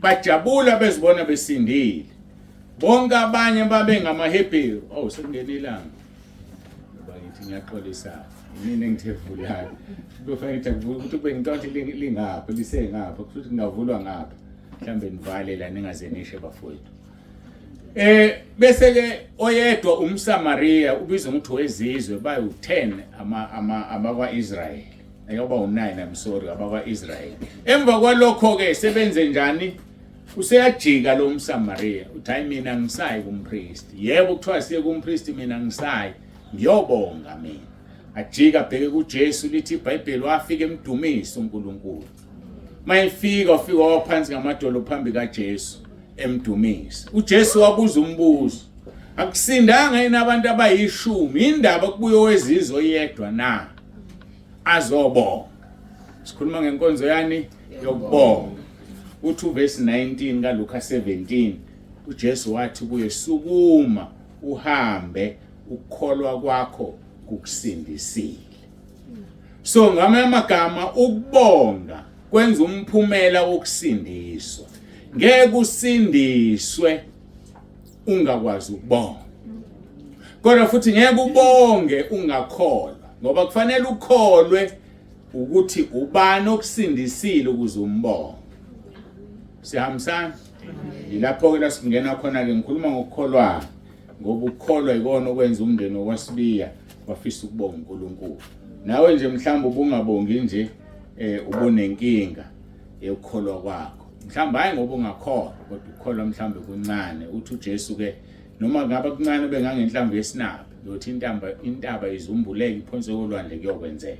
bajabula bezibona besindile. Bonke abanye babe ngamaHebheru. Oh, sekungena ilanga bakithi, ngiyaxolisa mina engithe vulayo. Kufanele ukuthi akuvule ukuthi kube ngicabanga ukuthi lingapha lisengapha, kusho ukuthi kungavulwa ngapha. Mhlambe nivale la ningaze nishe bafowethu. Bese ke oyedwa umSamaria ubizwa ngokuthi wezizwe bayu-10 ama ama abakwa-Israel. Ayoba u9 I'm sorry abakwa-Israel. Emva kwalokho ke sebenze njani? Useyajika lo mSamaria uthi hayi mina ngisayi kumpriest. Yebo kuthiwa siye kumpriest mina ngisayi ngiyobonga mina. Ajika abheke kuJesu lithi iBhayibheli wafika emdumisa uNkulunkulu. Mayefika wafika waphansi ngamadolo phambi kaJesu emdumisa. uJesu wabuza umbuzo. Akusindanga yini abantu abayishumi indaba kubuye owezizwe oyedwa na? Azobonga. Sikhuluma ngenkonzo yani yokubonga. Uthi uverse 19 kaLuka 17 uJesu wathi kuye sukuma uhambe ukukholwa kwakho kukusindisile. So ngamanye amagama ukubonga kwenza umphumela wokusindiswa. Ngeke usindiswe ungakwazi ukubonga. Kodwa futhi ngeke ubonge ungakholwa ngoba kufanele ukholwe ukuthi ubani okusindisile ukuze umbonge. Sihambisana? Yilapho ke la singena khona ke ngikhuluma ngokukholwa ngoba ukukholwa ikona okwenza umndeni wakwaSibiya wafisa ukubonga uNkulunkulu. Nawe nje mhlawumbe ubungabongi nje ubunenkinga yokukholwa kwakho. Mhlawumbe hayi ngoba ungakholwa kodwa ukukholwa mhlawumbe kuncane. Uthi uJesu ke noma ngaba kuncane bengangenhlamvu yesinaphi uyothi intaba izumbuleke iphonse kolwandle kuyokwenzeka.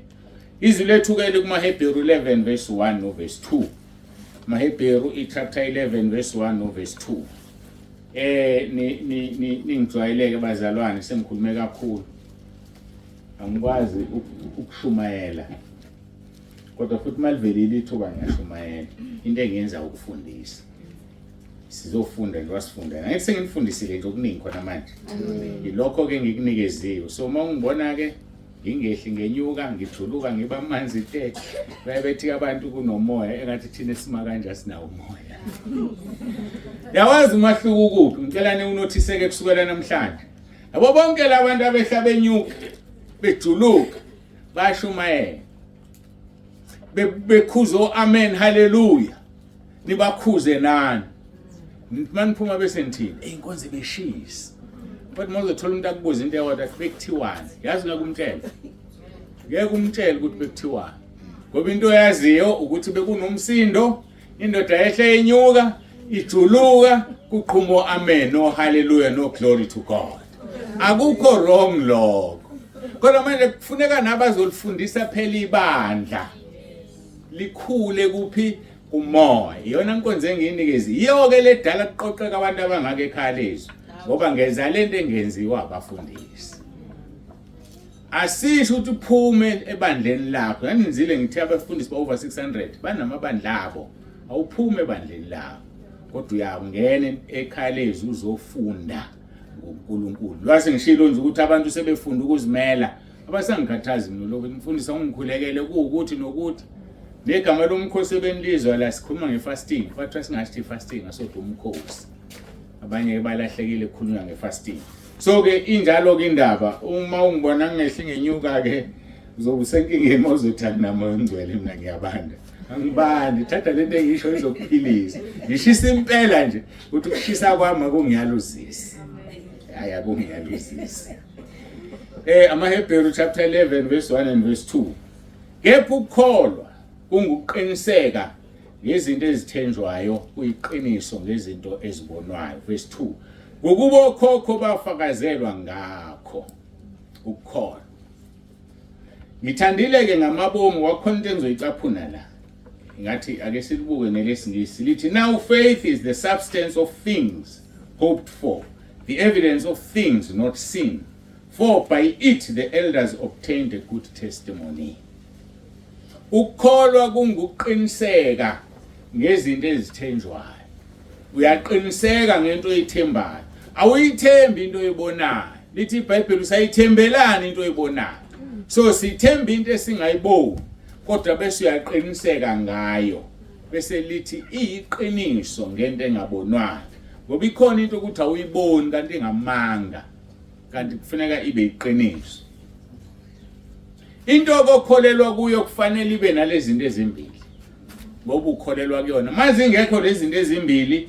Izwi lethu ke likumaHebheru 11 verse 1 no verse 2. MaHebheru i-chapter 11 verse 1 no verse 2. Ni ni ni ningijwayeleke bazalwane sengikhulume kakhulu. Angikwazi ukushumayela. Kodwa futhi malivelile ithuba ngiyashumayela. Into engiyenza ukufundisa. Sizofunda nje wasifunda. Ngeke senginifundisile nje okuningi khona manje. Yilokho ke ngikunikeziwe. So uma ungibona ke ngingehli ngenyuka ngijuluka ngiba amanzi te baye bethi abantu kunomoya engathi thina esima kanje asinawo umoya. Yawazi umahluko kuphi? Ngicela niwunothiseke kusukela namhlanje. Yabo bonke labantu abehla benyuka bejuluka bashumayela bekhuza amen haleluya nibakhuze nani maniphuma bese nithini hey inkonzo beshisa but mawuzothola umuntu akubuza into eyodwa bekuthiwani yazi ngeke umtshele ngeke umtshele ukuthi bekuthiwani ngoba into oyaziyo ukuthi bekunomsindo indoda yehle inyuka ijuluka kuqhumo amen no hallelujah no glory to God. Akukho wrong lokho. Kodwa manje kufuneka nabazolifundisa phela ibandla likhule kuphi kumoya. Iyona nkonzo engiyinikezi. Iyo ke ledala kuqoqeka abantu abangaka ekhaya lezwi ngoba ngenza lento engenziwa abafundisi. Asisho ukuthi uphume ebandleni lakho. Ngangenzile ngithe abafundisi ba over 600 banamabandla abo. Awuphume ebandleni lakho. Kodwa uyangena ekhaya lezwi uzofunda ngoNkulunkulu. Lwase ngishilo nje ukuthi abantu sebefunda ukuzimela. Abasangikhathazi mina lokho ngifundisa ungikhulekele kuwukuthi nokuthi negama lomkhosi ebenilizwa la sikhuluma ngefasting. Kwathiwa singashithi fasting asodwa umkhosi. Abanye balahlekile kukhulunywa ngefasting. So ke injalo ke indaba uma ungibona ngingehli ngenyuka ke uzobe usenkingeni mawuzothi anginamoya ongcwele mina ngiyabanda. Angibandi thatha lento engisho izokuphilisa. Ngishisa impela nje ukuthi ukushisa kwami akungiyaluzisi. Hayi akungiyaluzisi. AmaHebheru chapter 11 verse 1 and verse 2. Kepha ukukholwa kungukuqiniseka ngezinto ezithenjwayo kuyiqiniso ngezinto ezibonwayo. Verse 2. Ngokuba okhokho bafakazelwa ngakho ukukholwa. Ngithandile ke ngamabomu wakhona into engizoyicaphuna la. Ngathi ake silibuke nelesingisi lithi now faith is the substance of things hoped for, the evidence of things not seen. For by it the elders obtained a good testimony. Ukukholwa kungukuqiniseka ngezinto ezithenjwayo. Uyaqiniseka ngento oyithembayo. Awuyithembi into oyibonayo. Lithi iBhayibheli usayithembelani into oyibonayo. So sithemba into esingayiboni kodwa bese uyaqiniseka ngayo. Bese lithi iyiqiniso ngento engabonwayo. Ngoba ikhona into ukuthi awuyiboni kanti ingamanga. Kanti kufuneka ibe iqiniso. Into okukholelwa kuyo kufanele ibe nalezi zinto ezimbili. Ngoba ukholelwa kuyona. Maze ingekho lezi zinto ezimbili,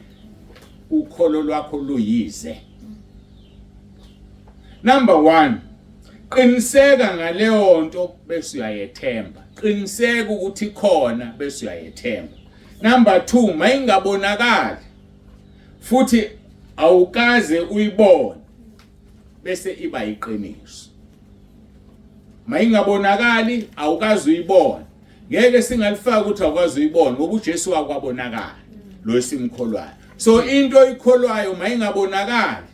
ukholo lwakho luyize. Number 1, qiniseka ngaleyo nto bese uyayethemba. Qiniseka ukuthi ikhona bese uyayethemba. Number 2, mayingabonakali futhi awukaze uyibone bese iba iqiniso. Mayingabonakali awukaze uyibone. Ngeke singalifaka ukuthi awukwazi uyibona ngoba uJesu wakwabonakala lo esimkholwayo. So into oyikholwayo mayingabonakali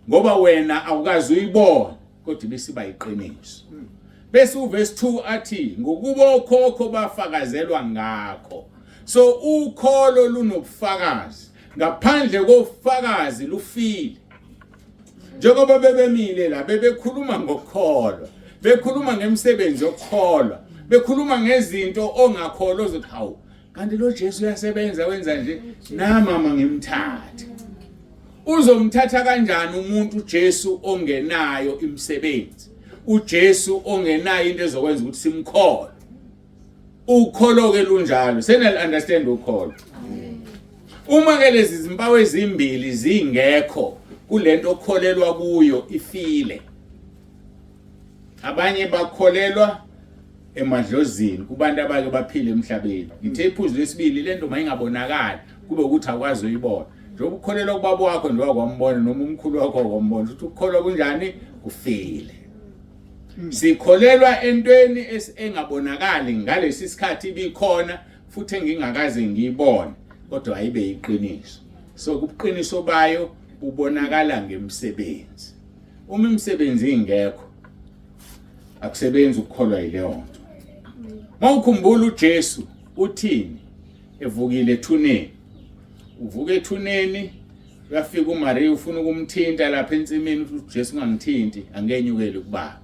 ngoba wena awukazi uyibona kodwa ibisiba iqiniso. Bese uverse 2 athi ngokuba okhokho bafakazelwa ngakho. So ukholo lunobufakazi, ngaphandle kofakazi lufile. Njengoba bebemile la bebekhuluma ngokukholwa, bekhuluma ngemisebenzi yokukholwa, bekhuluma ngezinto ongakholwa ozothi hawu kanti lo Jesu uyasebenza wenza nje, nami mama ngimthathe. Uzomthatha kanjani umuntu uJesu ongenayo imisebenzi? uJesu ongenayo into ezokwenza ukuthi simkholwe. Ukholo ke lunjalo. Senal understand ukholo. Uma ke lezi zimpawu ezimbili zingekho kulento okholelwa kuyo, ifile. Abanye bakholelwa emadlozini kubantu abake baphile emhlabeni. Ngithe iphuzu lesibili, lento mayingabonakali kube ukuthi akwazi uyibona. Njengoba ukholelwa kubaba wakho nje wakwambona noma umkhulu wakho wakwambona, ukuthi ukukholwa kunjani kufile. Sikholelwa entweni engabonakali ngalesi sikhathi ibikhona futhi engingakaze ngiyibone, kodwa ayibe iqiniso. So ubuqiniso bayo bubonakala ngemisebenzi. Uma imisebenzi ingekho akusebenzi ukukholwa yileyo nto. Mawukhumbula uJesu uthini evukile ethuneni? Uvuka ethuneni, uyafika uMaria ufuna ukumthinta lapha ensimini, uthi uJesu ungangithinti, angenyukeli kubaba.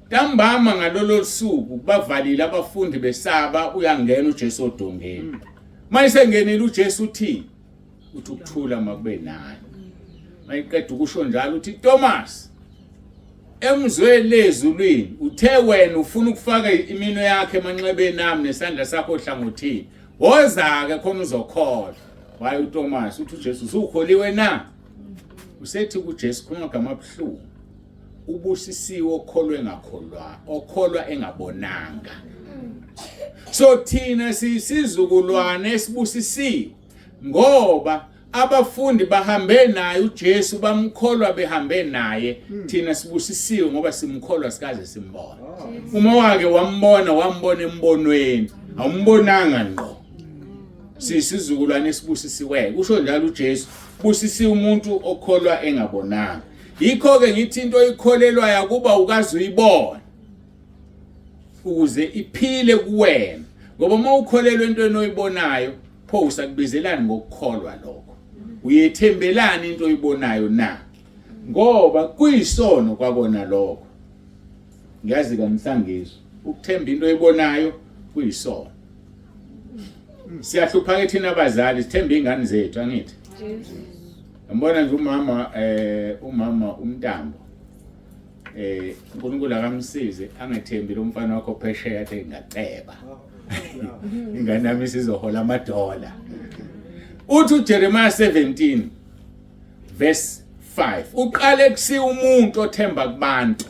Ntambama ngalolo suku bavalile abafundi besaba, uyangena uJesu odongeni. Mayisengenile uJesu uthi uthi ukuthula makube nani. Mayiqeda ukusho njalo uthi Thomas, emzweni lezulwini uthe wena ufuna ukufaka iminwe yakhe emanxebeni ami nesandla sakho ohlangothini, woza-ke khona uzokholwa. Waye uThomas uthi uJesu usukholiwe na? Usethi kuJesu khuluma amagama abuhlungu, ubusisiwe okholwe ngakholwa, okholwa engabonanga. So thina siyisizukulwane esibusisiwe ngoba abafundi bahambe naye uJesu, bamkholwa behambe naye. Thina sibusisiwe ngoba simkholwa sikaze simbone. Uma wake wambona, wambona embonweni, awumbonanga ngqo. Siyisizukulwane esibusisiweyo, usho njalo uJesu, busisiwe umuntu okholwa engabonanga. Yikho-ke ngithi into oyikholelwayo akuba ukaze uyibone ukuze iphile kuwena, ngoba uma ukholelwa entweni oyibonayo, pho usakubizelani ngokukholwa lokho? Uyethembelani into oyibonayo na? Ngoba kuyisono kwakona lokho. Ngiyazi kanisangizwa, ukuthemba into oyibonayo kuyisono. Siyahlupha ke thina abazali, sithemba ingane zethu, angithi? Ngibona nje umama umama uMntambo, uNkulunkulu akamsize angethembi lo mfana wakho phesheya athi ngaceba ingane yami isizohola amadola. Uthi uJeremiah 17 verse 5, uqale kusiya umuntu othemba kubantu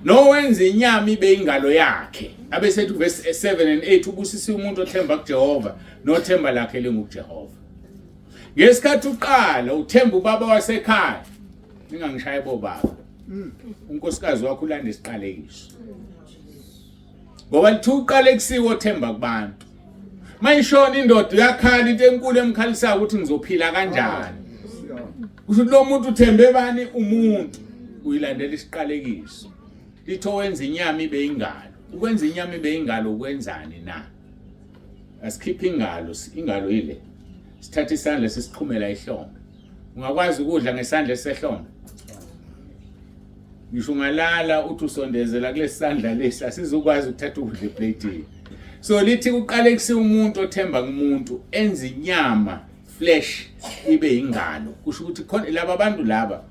nowenza inyama ibe ingalo yakhe. Abesethi verse 7 and 8, ubusisiwe umuntu othemba kuJehova nothemba lakhe linguJehova. Ngesikhathi uqala uthemba ubaba wasekhaya, ningangishayi bobaba, unkosikazi wakho ulanda isiqalekiso, ngoba lithi uqalekisiwe othemba kubantu. Mayishona indoda uyakhala, into enkulu emkhalisayo ukuthi ngizophila kanjani. Kusho ukuthi lo muntu uthembe bani? Umuntu. Uyilandela isiqalekiso. Lithi owenza inyama ibe ingalo. Ukwenza inyama ibe ingalo ukwenzani na? Asikhiphe ingalo, ingalo ile. Sithathe isandla sisiqhumela ihlombe. Ungakwazi ukudla ngesandla esisehlombe? Ngisho ungalala uthi usondezela kulesi sandla lesi, asizukwazi ukuthatha ukudla eplatini. So lithi kuqalekisiwe umuntu othemba kumuntu, enza inyama flesh ibe ingalo. Kusho ukuthi khona laba bantu laba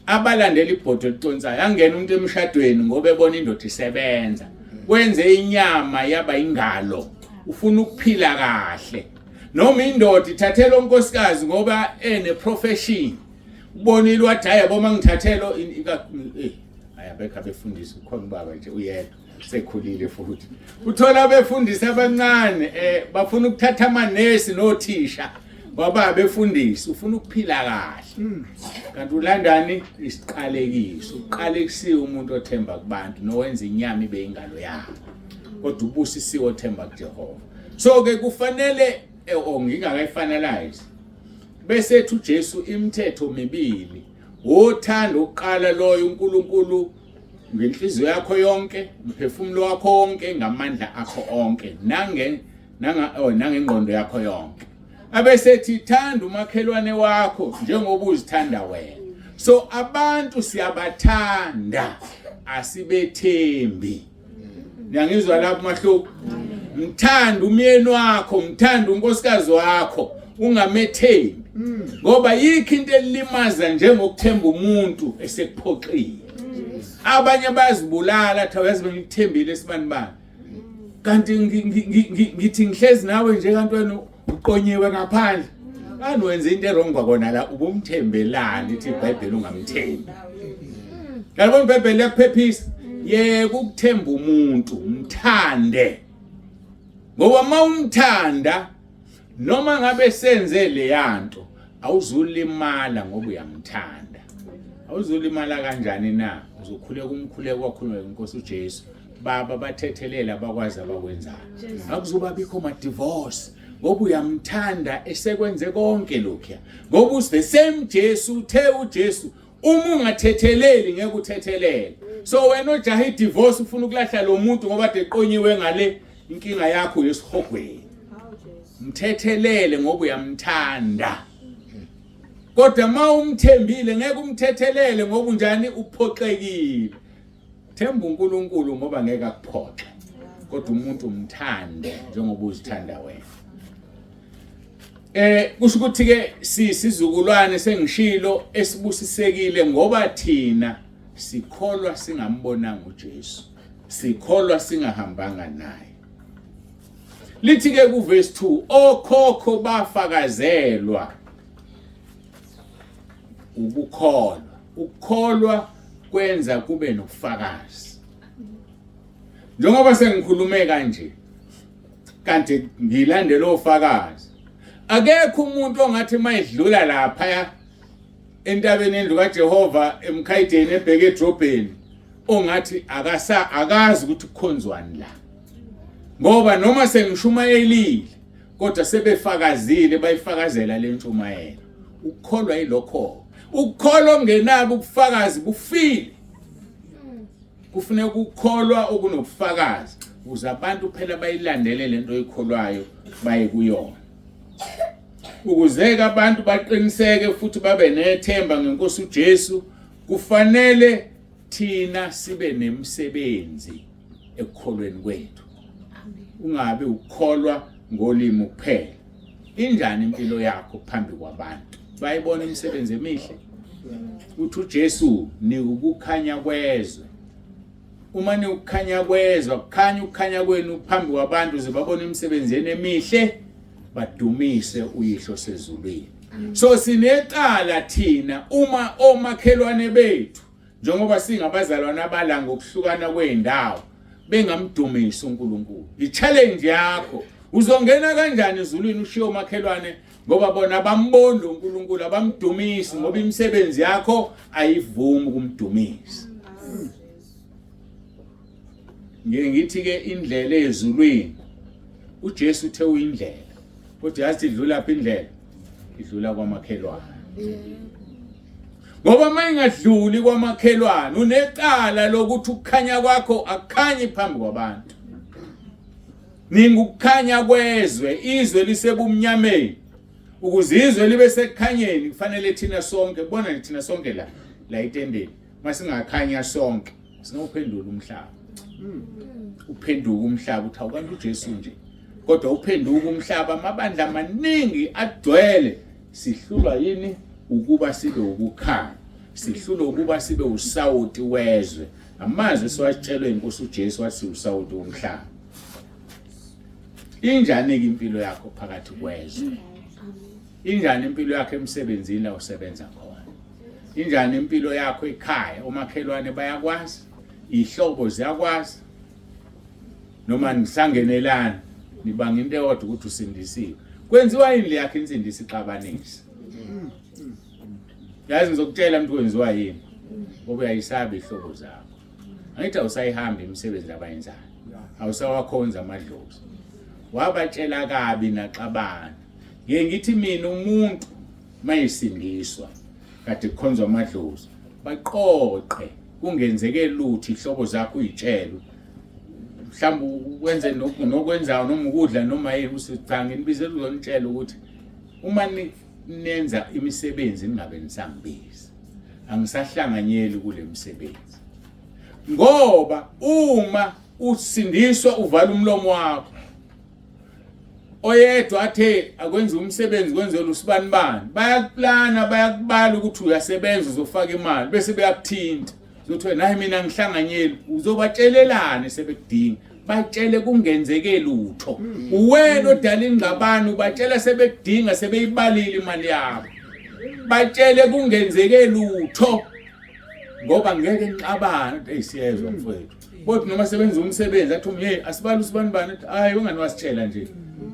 abalandela ibhodo eliconsayo, angena umuntu emshadweni ngoba ebona indoda isebenza, kwenze inyama yaba ingalo. Ufuna ukuphila kahle. Noma indoda ithathela unkosikazi ngoba ene profession. Ubonile wathi hayi yabo mangithathelo eh hayi abekho abefundisi ukhona ubaba nje uyedwa sekhulile futhi. Uthola abefundisi abancane eh bafuna ukuthatha amanesi nothisha ngoba abefundisi ufuna ukuphila kahle. Kanti ulandani isiqalekiso. Uqalekisiwe umuntu othemba kubantu nowenza inyama ibe ingalo yakhe. Kodwa ubusisiwe othemba kuJehova. So ke kufanele oh ngingakayifinalize. Bese ethi uJesu imithetho mibili. Wothanda ukuqala loyo uNkulunkulu ngenhliziyo yakho yonke, umphefumulo wakho wonke, ngamandla akho onke, nange nanga oh, nangengqondo yakho yonke. Abesethi thanda umakhelwane wakho njengoba uzithanda wena. So abantu siyabathanda asibethembi. Niyangizwa lapho mahluko? Mthanda umyeni wakho, mthanda unkosikazi wakho, ungamethembi. Ngoba yikho into elimaza njengokuthemba umuntu esekuphoxile. Abanye bayazibulala athi awuyazi bengikuthembile sibani bani. Kanti ngithi ngihlezi nawe nje kanti wena uqonyiwe ngaphandle. Kanti wenza into erong kwakona la ubumthembelani ithi iBhayibheli ungamthembi. Yabona iBhayibheli liyakuphephisa. Yeka ukuthemba umuntu, mthande. Ngoba uma umthanda noma ngabe senze leyanto awuzulimala ngoba uyamthanda. Awuzulimala kanjani na? Uzokhuleka umkhuleko wakhuluma inkosi uJesu. Baba bathethelela abakwazi abakwenzayo. Akuzuba bikho ma divorce ngoba uyamthanda esekwenze konke lokhuya. Ngoba the same Jesu uthe uJesu uma ungathetheleli ngeke uthethelele. So wena ojaha i-divorce ufuna ukulahla lo muntu ngoba de qonyiwe ngale inkinga yakho yesihogweni. Mthethelele ngoba uyamthanda. Kodwa uma umthembile ngeke umthethelele ngoba unjani uphoxekile. Themba uNkulunkulu ngoba ngeke akuphoxe. Kodwa umuntu umthande njengoba uzithanda wena. Kusho ukuthi ke sisizukulwane sengishilo esibusisekile ngoba thina sikholwa singambonanga uJesu. Sikholwa singahambanga naye. Lithi ke ku verse 2 okhokho bafakazelwa ukukholwa. Ukukholwa kwenza kube nobufakazi. Njengoba sengikhulume kanje kanti ngilandela ofakazi. Akekho umuntu ongathi mayidlula lapha entabeni endlu kaJehova emkhayideni ebheke edrobheni ongathi akasa akazi ukuthi kukhonzwani la. Ngoba noma sengishumayelile kodwa sebefakazile bayifakazela le ntshumayelo. Ukukholwa yilokho. Ukukholwa okungenabo ubufakazi bufile. Kufuneka ukukholwa okunobufakazi ukuze abantu phela bayilandele lento oyikholwayo baye kuyona. Ukuze-ke abantu baqiniseke futhi babe nethemba ngenkosi uJesu, kufanele thina sibe nemisebenzi ekukholweni kwethu. Ungabi ukukholwa ngolimi kuphela. Injani impilo yakho phambi kwabantu? Bayibona imisebenzi emihle. Uthi uJesu niwukukhanya kwezwe. Uma niwukukhanya kwezwe, kukhanya ukukhanya kwenu phambi kwabantu ze babone imisebenzi yenu emihle badumise uyihlo sezulwini. So sinecala thina uma omakhelwane bethu njengoba singabazalwane abala ngokuhlukana kwezindawo bengamdumisi uNkulunkulu. I-challenge yakho uzongena kanjani ezulwini ushiye omakhelwane ngoba bona abamboni uNkulunkulu abamdumisi ngoba imisebenzi yakho ayivumi ukumdumisa. Ngike ngithi ke indlela ezulwini uJesu uthe uyindlela kodwa yazi idlula phi indlela idlula kwamakhelwane. Ngoba uma ingadluli kwamakhelwane unecala lokuthi ukukhanya kwakho akukhanyi phambi kwabantu. Ningukukhanya kwezwe, izwe lisebumnyameni. Ukuze izwe libe sekukhanyeni kufanele thina sonke, bona nje thina sonke la la etendeni, masingakhanya sonke singawuphendula umhlaba. Uphenduka umhlaba uthi awukanti uJesu nje. Kodwa uphenduka umhlaba amabandla amaningi agcwele sihlulwa yini ukuba sibe ukukhanya. Sihlulwa ukuba sibe usawoti wezwe. Amazwi esiwatshelwe inkosi uJesu wathi usawoti womhlaba. Injani ke impilo yakho phakathi kwezwe? Injani impilo yakho emsebenzini la usebenza khona? Injani impilo yakho ekhaya? Omakhelwane bayakwazi? Ihlobo ziyakwazi? Noma nisangenelana nibanga into eyodwa ukuthi usindisiwe. Kwenziwa yini le yakho insindiso ixabanisa? Yazi ngizokutshela mntu kwenziwa yini? Ngoba uyayisaba ihlobo zakho. Angithi awusayihambi imisebenzi abayenzayo. Awusawakhonza amadlozi. Wabatshela kabi naxabana. Ngeke ngithi mina umuntu mayisindiswa kade kukhonzwa amadlozi baqoqe kungenzeke lutho ihlobo zakho uyitshele mhlawumbe wenze nokwenzayo noma ukudla noma yini uthi cha nginibizela uzonitshela ukuthi uma nenza imisebenzi ningabe nisangibiza angisahlanganyeli kule misebenzi ngoba uma usindiswa uvala umlomo wakho oyedwa athe akwenza umsebenzi kwenzela usibanibani bayakuplana bayakubala ukuthi uyasebenza uzofaka imali bese beyakuthinta uzothi wena hayi mina ngihlanganyeli uzobatshelelani sebekudinga batshele kungenzeke lutho uwena odala ingxabano ubatshela sebekudinga sebeyibalile imali yabo batshele kungenzeke lutho ngoba ngeke nixabane eyi siyezwa mfowethu kodwa noma sebenza umsebenzi athi hey asibali usibani bani athi hayi ungani wasitshela nje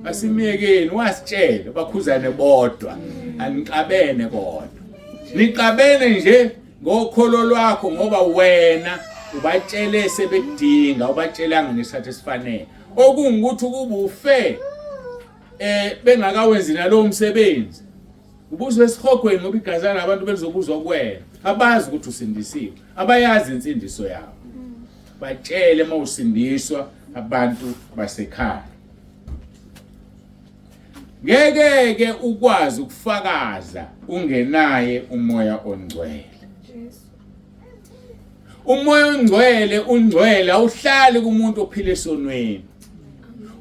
asimyekeni wasitshela bakhuzane bodwa anixabene kodwa nixabene nje ngokholo lwakho ngoba wena ubatshele sebekudinga ubatshelanga ngesikhathi esifanele okungukuthi ukuba ufe eh bengakawenzi nalowo msebenzi ubuzwe esihogweni ngoba igazi labantu belizobuzwa kuwena abazi ukuthi usindisiwe abayazi insindiso yabo batshele uma usindiswa abantu basekhaya ngeke ke ukwazi ukufakaza ungenaye umoya ongcwele. Umoya ongcwele ungcwele awuhlali kumuntu ophila esonweni.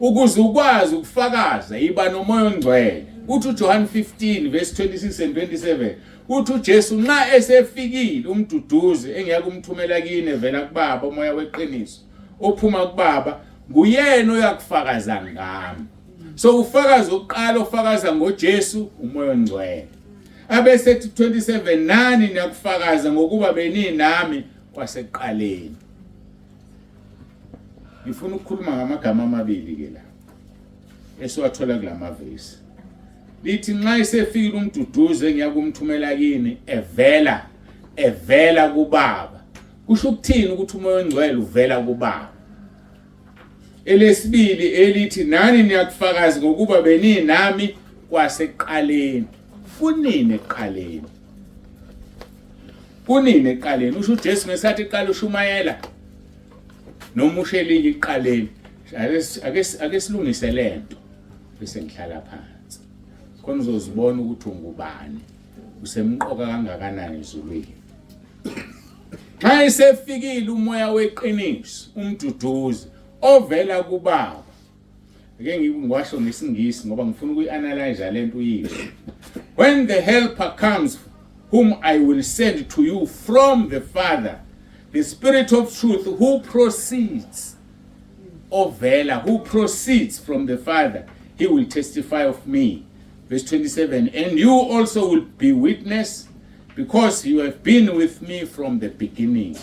Ukuze ukwazi ukufakaza yiba nomoya ongcwele. Uthi uJohn 15 verse 26 and 27 uthi uJesu nxa esefikile umduduzi engiyake umthumela kini evela kubaba umoya weqiniso ophuma kubaba nguyena oyakufakaza ngami. So ufakazi wokuqala ofakaza ngoJesu umoya ongcwele. Abese 27 nani niyakufakaza ngokuba beninami kwasekuqaleni. Ngifuna ukukhuluma ngamagama amabili ke la esiwathola kulamavesi. Lithi nxa esefikile umduduzi engiyakumthumela kini evela evela kubaba. Kusho ukuthini ukuthi umoya ongcwele uvela kubaba? Elesibili elithi nani niyakufakazi ngokuba beninami kwasekuqaleni. Kunini ekuqaleni? Kunini ekuqaleni? Usho uJesu ngesikhathi eqala ushumayela noma usho elinye ekuqaleni. Ake ake silungise lento bese ngihlala phansi. Khona uzozibona ukuthi ungubani. Usemqoka kangakanani ezulwini. Nxa esefikile umoya weqiniso, umduduzi ovela kuBaba. Ake ngiwasho ngesingisi ngoba ngifuna ukuyi-analyze lento uyizwe. When the helper comes whom I will send to you from the Father, the Spirit of truth who proceeds ovela who proceeds from the Father, he will testify of me. Verse 27, and you also will be witness because you have been with me from the beginning.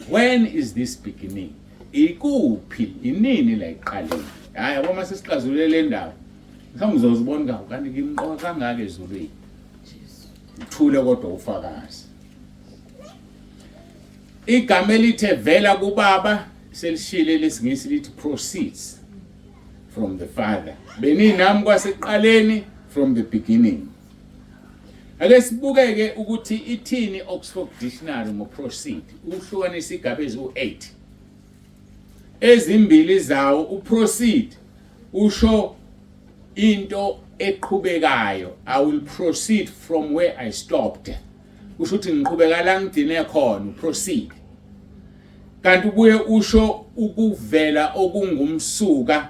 When is this beginning? Ikuphi inini la iqaleni? Hayi yabo mase sixazulule le ndaba. Mhlawumbe uzozibona kahle kanti ngimqoka kangaka ezulwini. Uthule kodwa ufakazi. Igama elithe vela kubaba selishile lesingisi lithi proceeds from the Father. Beninami kwasekuqaleni from the beginning. Ake sibukeke ukuthi ithini Oxford Dictionary ngoproceed. Uhlukanisa igaba eziwu-8. Ezimbili zawo uproceed usho into eqhubekayo. I will proceed from where I stopped. Kusho ukuthi ngiqhubeka la ngigcine khona, proceed. Kanti ubuye usho ukuvela okungumsuka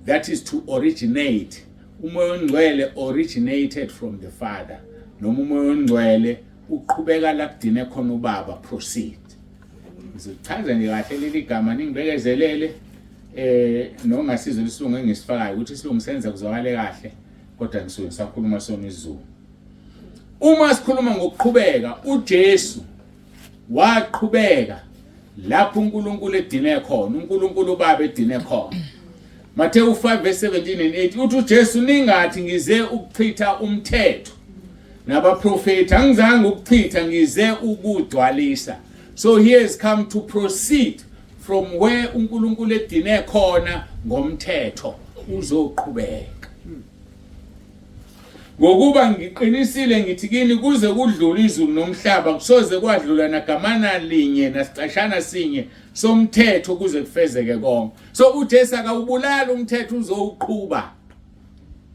that is to originate. Umoya ongcwele originated from the Father noma umoya ongcwele uqhubeka la kugcine khona ubaba proceed. Ngizochaza nje kahle leli gama ningibekezelele. Nongasizwe isilungu engisifakayo ukuthi isilungu senza kuzwakale kahle, kodwa ngisuke ngisakhuluma sona isiZulu. Uma sikhuluma ngokuqhubeka, uJesu waqhubeka lapho uNkulunkulu edine khona, uNkulunkulu uBaba edine khona. Mateyu 5 verse 17 and 8 uthi uJesu, ningathi ngize ukuchitha umthetho nabaprofeti, angizange ukuchitha, ngize ukugcwalisa. So he has come to proceed from where uNkulunkulu edine khona ngomthetho, uzoqhubeka. Ngokuba ngiqinisile ngithi kini, kuze kudlule izulu nomhlaba, kusoze kwadlula nagamana linye nasicashana sinye somthetho kuze kufezeke konke. So uJesu akawubulali umthetho, uzowuqhuba.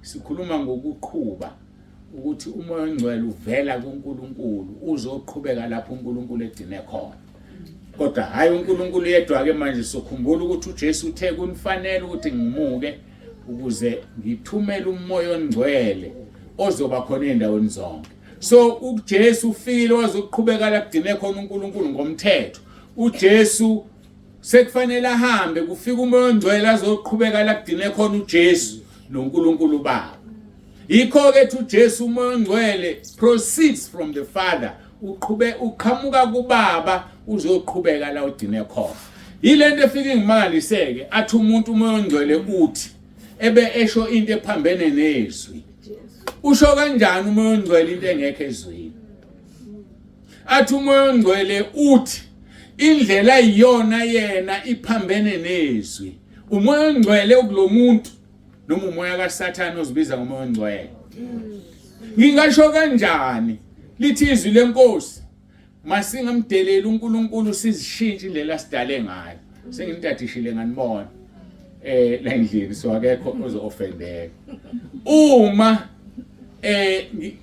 Sikhuluma ngokuqhuba, ukuthi uMoya oNgcwele uvela kuNkulunkulu, uzoqhubeka lapho uNkulunkulu egcine khona, kodwa hayi uNkulunkulu yedwa ke. Manje sokhumbula ukuthi uJesu uthe kunifanele ukuthi ngimuke ukuze ngithumele uMoya oNgcwele ozoba khona endaweni zonke. So uJesu ufikile wazoqhubeka la kugcine khona uNkulunkulu ngomthetho. UJesu sekufanele ahambe, kufika uMoya oNgcwele azoqhubeka la kugcine khona uJesu noNkulunkulu Baba. Yikho ke ethi uJesu, uMoya oNgcwele proceeds from the Father, uqhube uqhamuka kuBaba, uzoqhubeka la ugcine khona. Yilento efika ingimangaliseke, athi umuntu uMoya oNgcwele uthi, ebe esho into ephambene nezwi. Usho kanjani uMoya oNgcwele into engekho ezwini? Athi uMoya oNgcwele uthi indlela iyona yena iphambene nezwi. UMoya oNgcwele ukulomuntu noma umoya kaSathane ozibiza ngoMoya oNgcwele? Ngingasho kanjani? Lithi izwi leNkosi, masingamdeleli uNkulunkulu, sizishintshe indlela sidale ngayo. Sengimtadishile nganibona la endlini, so akekho ozo-offendeka uma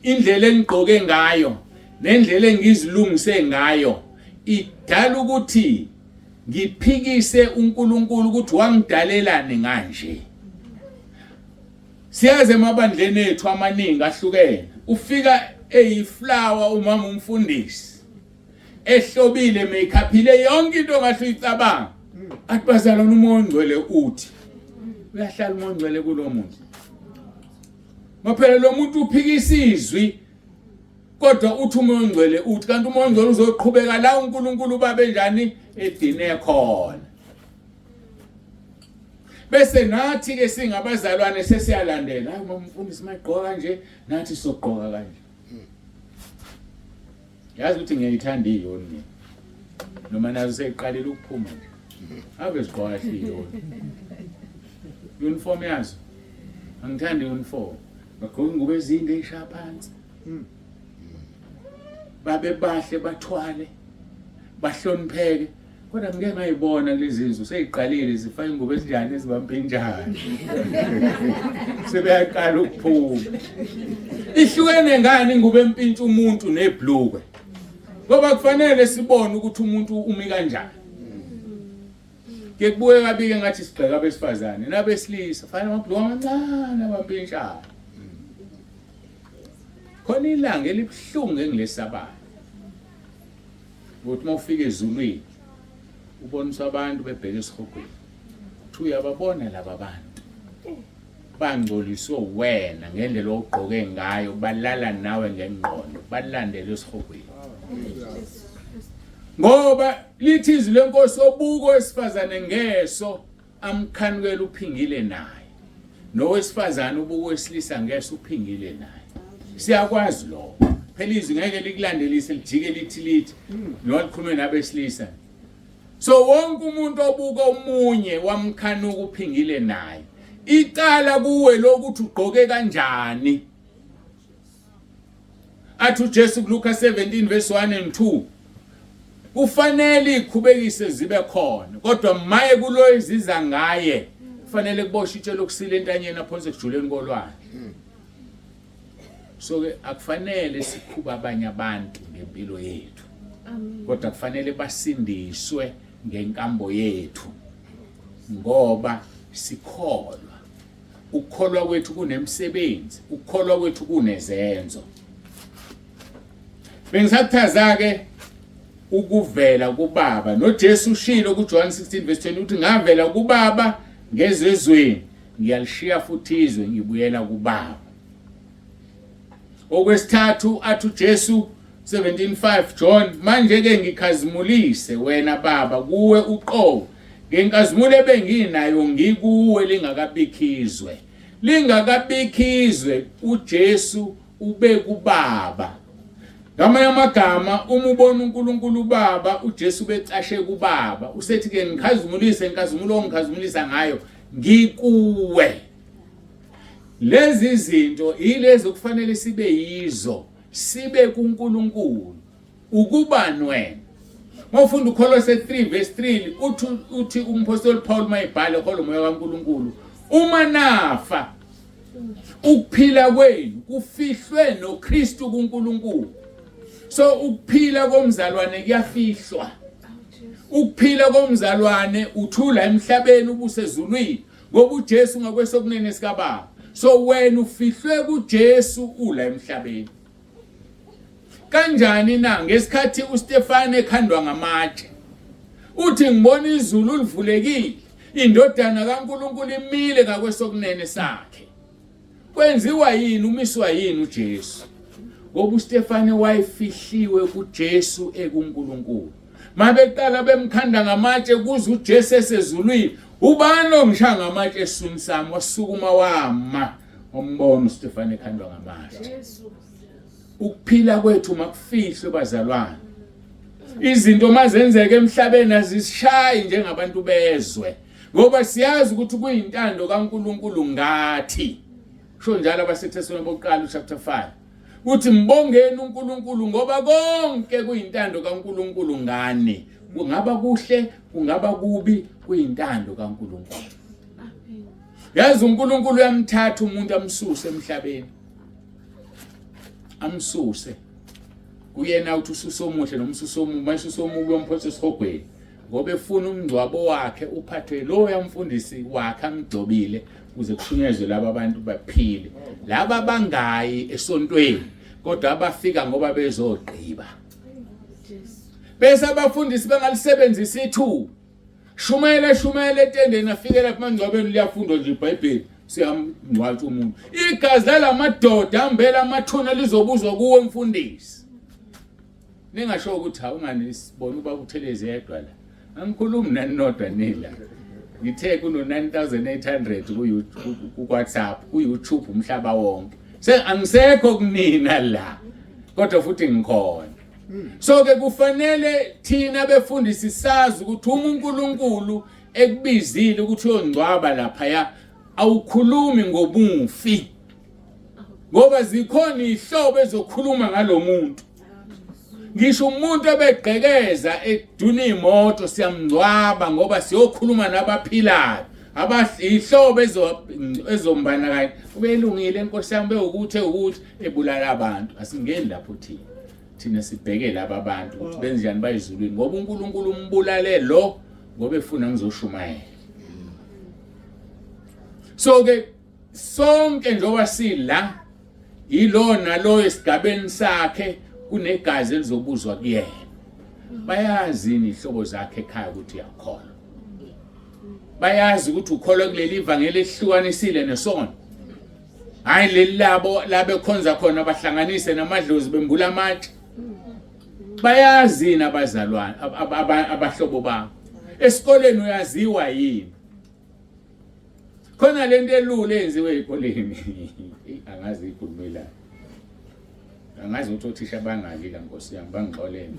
indlela engigqoke ngayo nendlela engizilungise ngayo idala ukuthi ngiphikise uNkulunkulu ukuthi wangidalelani nganje. Siyazi emabandleni ethu amaningi ahlukene, ufika eyiflower umama umfundisi, ehlobile, makeupile, yonke into ongahle uyicabanga, athi, "Bazalwane, uMoya oNgcwele uthi." Uyahlala uMoya oNgcwele kulo muntu? Ngoba lo muntu uphikisa izwi, kodwa uthi uMoya oNgcwele uthi, kanti uMoya oNgcwele uzoqhubeka la uNkulunkulu babe njani edine khona. Bese nathi ke singabazalwane sesiyalandela, hayi, uma umfundisi mayigqoka kanje, nathi sogqoka kanje. Yazi ukuthi ngiyayithanda iyoni mina, noma nazo seyiqalile ukuphuma nje. Ave zigqoka kahle iyoni, uniform yazo. Angithandi uniform, bagqoka ingubo ezinde eyishaya phansi, babe bahle, bathwale, bahlonipheke, kodwa ngike ngayibona kulezi zinto seyiqalile zifaka ingubo ezinjani ezibampinjani, sebeyaqala ukuphuma. Ihlukene ngani ingubo empintsha umuntu nebhlukwe? Ngoba kufanele sibone ukuthi umuntu umi kanjani. Ke kubuye kabike ngathi sigxeka abesifazane nabesilisa, fanele amabhluku amancane abampintshayo. Khona ilanga elibuhlungu engilesabayo, ukuthi uma ufika ezulwini uboniswa abantu bebheke esihogweni, uthi uyababona laba bantu bangcoliswe wena ngendlela ogqoke ngayo, balala nawe ngengqondo, balandele esihogweni, ngoba lithi izwi leNkosi, obuko wesifazane ngeso amkhanukela uphingile naye, nowesifazane ubuko wesilisa ngeso uphingile naye. Siyakwazi lokho phela, izwi ngeke likulandelise lijike lithi noma likhulume nabesilisa. So wonke umuntu obuka omunye wamkhanuka uphingile naye. Icala kuwe lokuthi ugqoke kanjani. Athi uJesu kuLuka 17 verse 1 and 2, kufanele ikhubekise zibe khona, kodwa maye kulo iziza ngaye. Kufanele kuboshwe itshe lokusila entanyeni, aphonse ekujuleni kolwandle. So ke akufanele sikhuba abanye abantu ngempilo yethu, kodwa kufanele basindiswe ngenkambo yethu, ngoba sikholwa. Ukukholwa kwethu kunemsebenzi, ukukholwa kwethu kunezenzo. Bengisakuthaza ke ukuvela kuBaba, noJesu ushilo kuJohn 16 verse 20 ukuthi ngavela kuBaba. Ngezezweni ngiyalishiya futhi izwe ngibuyela kuBaba. Okwesithathu athi uJesu 17:5 John, manje ke ngikhazimulise wena Baba kuwe uqobo ngenkazimulo ebenginayo ngikuwe lingakabikho izwe. Lingakabikho izwe uJesu ube kuBaba. Ngamanye amagama uma ubona uNkulunkulu uBaba uJesu becashe kuBaba usethi ke ngikhazimulise inkazimulo ongikhazimulisa ngayo ngikuwe. Lezi zinto yilezi okufanele sibe yizo sibe kuNkulunkulu ukubani wena mawufunda uKholose 3 verse 3 uthi uthi umphostoli Paul mayibhale holo moya kaNkulunkulu uma nafa ukuphila kwenu kufihlwe noKristu kuNkulunkulu so ukuphila komzalwane kuyafihlwa ukuphila komzalwane uthula emhlabeni ubusezulwini ngoba uJesu ngakwesokunene sikaBaba so wena ufihlwe kuJesu ula emhlabeni kanjani na ngesikhathi uStefane ekhandwa ngamatshe uthi ngibona izulu livulekile indodana kaNkuluNkulu imile ngakwesokunene sakhe kwenziwa yini umiswa yini uJesu ngoba uStefane wayefihliwe kuJesu ekuNkulunkulu mabeqala bemkhanda ngamatshe kuze uJesu esezulwini ubani ongishaya ngamatshe esiswini sami wasukuma wama wambona uStefane ekhandwa ngamatshe ukuphila kwethu makufihlwe bazalwane izinto mazenzeka emhlabeni azisishayi njengabantu bezwe ngoba siyazi ukuthi kuyintando kaNkuluNkulu ngathi sho njalo abaseThesalonika bokuqala chapter 5 uthi mbongeni uNkulunkulu ngoba konke kuyintando kaNkulunkulu ngani kungaba kuhle kungaba kubi kuyintando kaNkulunkulu yazi uNkulunkulu uyamthatha umuntu amsuse emhlabeni amsuse kuyena uthi ususa omuhle nomsusa omubi mayisusa omubi uyomphosa esihogweni ngoba efuna umngcwabo wakhe uphathwe loya mfundisi wakhe amgcobile ukuze kushunyezwe laba abantu baphile laba bangayi esontweni kodwa abafika ngoba bezogqiba bese abafundisi bengalisebenzisa ithuba shumayela shumayela etendeni afike lapha emangcwabeni liyafundwa nje iBhayibheli siyamngcwatsha umuntu igazi lalamadoda ambela amathuna lizobuzwa kuwe mfundisi ningasho ukuthi hawu ungani sibona uba uButhelezi yedwa la angikhulumi nani nodwa nila ngithe kuno 9800 ku WhatsApp ku YouTube umhlaba wonke se angisekho kunina la kodwa futhi ngikhona so ke kufanele thina befundisi sazi ukuthi uma uNkulunkulu ekubizile ukuthi uyongcwaba lapha awukhulumi ngobufi ngoba zikhona ihlobo ezokhuluma ngalomuntu ngisho umuntu ebegqekeza eduna imoto siyamngcwaba ngoba siyokhuluma nabaphilayo abahlobo ezombana kanye ubelungile enkosi yami bewukuthi ukuthi ebulala abantu asingeni lapho thina thina sibheke laba abantu ukuthi benzenjani bayizulwini ngoba uNkulunkulu umbulale lo ngoba efuna ngizoshumayela so ke sonke njengoba sila yilona lo esigabeni sakhe kunegazi elizobuzwa kuyena bayazi inhlobo zakhe ekhaya ukuthi uyakholwa bayazi ukuthi ukholwa kuleli ivangeli elihlukanisile nesono hayi leli labo labekhonza khona bahlanganise namadlozi bembula amatshe bayazi yini abazalwane abahlobo bakho esikoleni uyaziwa yini khona lento elula eyenziwe ezikoleni angazi ikhulumela angazi ukuthi othisha bangaki la nkosi yami bangixolele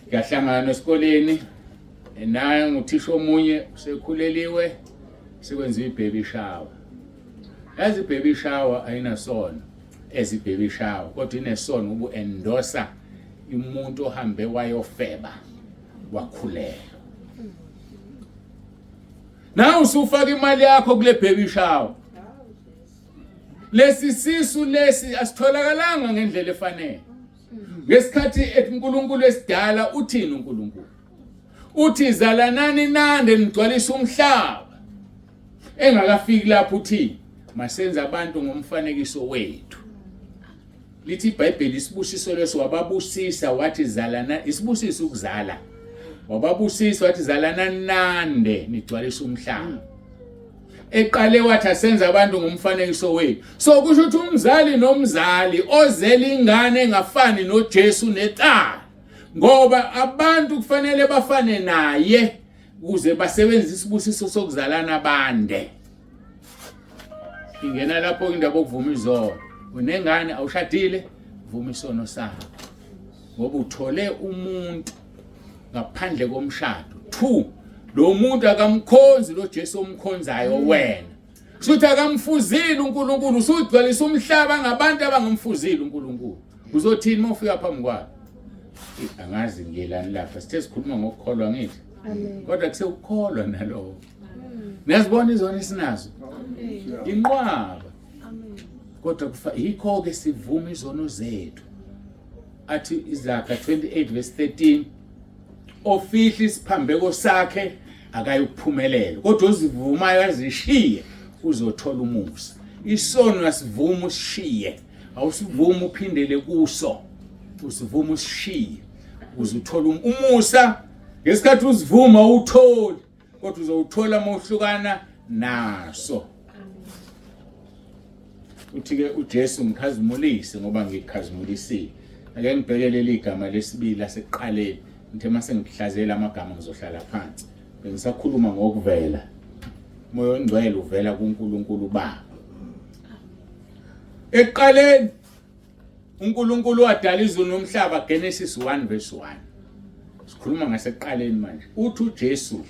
kuyahlangana esikoleni naye nguthisha omunye usekhuleliwe sekwenziwa i-baby shower yazi i-baby shower ayinasono as i-baby shower kodwa inesono ubu endorsa umuntu ohambe wayofeba wakhulelwa nawe usufaka imali yakho kule baby shower lesi sisu lesi asitholakalanga ngendlela efanele ngesikhathi ethi uNkulunkulu esidala uthini uNkulunkulu uthi zalanani nande nigcwalise umhlaba engakafiki lapho uthi masenze abantu ngomfanekiso wethu lithi iBhayibheli isibusiso leso wababusisa wathi zalana isibusiso ukuzala Wababusisa wathi zalana nande nigcwalise umhlaba. Eqale wathi asenze abantu ngomfanekiso wethu. So kusho ukuthi umzali nomzali ozela ingane engafani noJesu necala. Ngoba abantu kufanele bafane naye ukuze basebenzise isibusiso sokuzalana bande. Ingena lapho indaba okuvuma izono. Unengane awushadile, vuma isono sakho. Ngoba uthole umuntu ngaphandle komshado. 2 lo muntu akamkhonzi lo Jesu omkhonzayo wena. Shuthi akamfuzile uNkulunkulu, usugcwalisa umhlaba ngabantu abangamfuzile uNkulunkulu. Uzothini uma ufika phambi kwakhe? Angazi ngiyelani lapha. Sithe sikhuluma ngokukholwa ngithi. Kodwa kusewukholwa nalowo. Niyazibona izono esinazo? Inqwaba. Kodwa kufa yikho ke sivuma izono zethu. Athi iZaga 28 verse 13 ofihla isiphambeko sakhe akayukuphumelela kodwa ozivumayo azishiye uzothola umusa. Isono asivuma usishiye, awusivuma uphindele kuso, usivuma usishiye uze uthole umusa. Ngesikhathi uzivuma utholi kodwa uzowuthola uma uhlukana naso. Uthi-ke uJesu ngikhazimulise ngoba ngikhazimulisile. Ake ngibheke leli gama lesibili lasekuqaleni. Ngithe uma sengihlazela amagama ngizohlala phansi. Bengisakhuluma ngokuvela. Umoya oNgcwele uvela kuNkulunkulu Baba. Ekuqaleni uNkulunkulu wadala izulu nomhlaba, Genesis 1 verse 1. Sikhuluma ngasekuqaleni manje. Uthi uJesu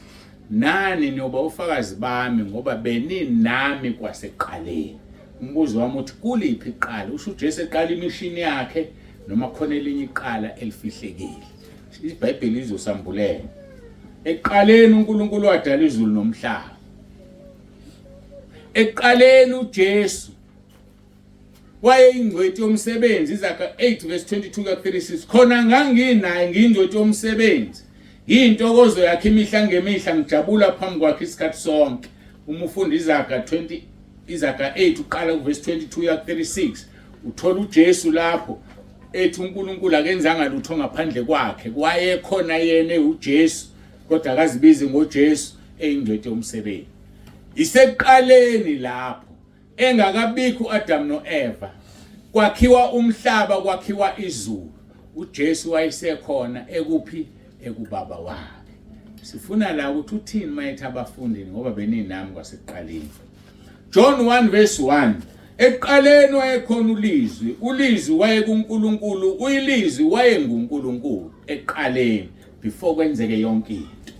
nani niyoba ufakazi bami ngoba beninami kwasekuqaleni. Umbuzo wami uthi kuliphi iqala? Usho uJesu eqala imishini yakhe noma khona elinye iqala elifihlekile? IBhayibheli lizosambulela. Ekuqaleni uNkulunkulu wadala izulu nomhlaba. Ekuqaleni uJesu wayeyingcweti yomsebenzi, Izaga 8 verse 22 ka 36. Khona nganginaye ngiyingcweti yomsebenzi, ngiyintokozo yakhe imihla ngemihla, ngijabula phambi kwakhe isikhathi sonke. Uma ufunda Izaga 20, Izaga 8 uqala kuverse 22 ya 36, uthola uJesu lapho ethi uNkulunkulu akenzanga lutho ngaphandle kwakhe, wayekhona yena uJesu kodwa akazibizi ngoJesu eyingcweti yomsebenzi. Isekuqaleni lapho Engakabikho uAdam noEva, kwakhiwa umhlaba, kwakhiwa izulu. UJesu wayesekhona ekuphi? Ekubaba wakhe. Sifuna la ukuthi uthini mayethi abafundini ngoba beninami kwasekuqaleni. John 1 verse 1. Ekuqaleni wayekhona uLizwi, uLizwi wayekuNkulunkulu, uyiLizwi wayenguNkulunkulu ekuqaleni before kwenzeke yonke into.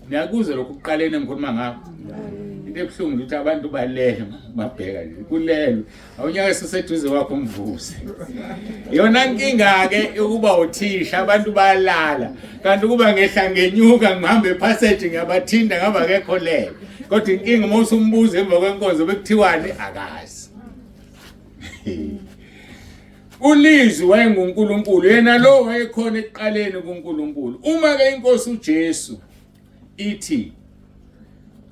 Niyakuzwa lokhu kuqaleni engikhuluma ngakho. Into ebuhlungu ukuthi abantu balele babheka nje kulelwe. Awunyaka seseduze kwakho umvuse. Yona nkinga ke ukuba uthisha abantu bayalala. Kanti ukuba ngehla ngenyuka ngihambe passage ngiyabathinta ngaba akekho lele. Kodwa inkinga uma usumbuza emva kwenkonzo bekuthiwani akazi. ULizwi wayenguNkulunkulu, yena lo wayekhona ekuqaleni kuNkulunkulu. Uma ke inkosi uJesu ithi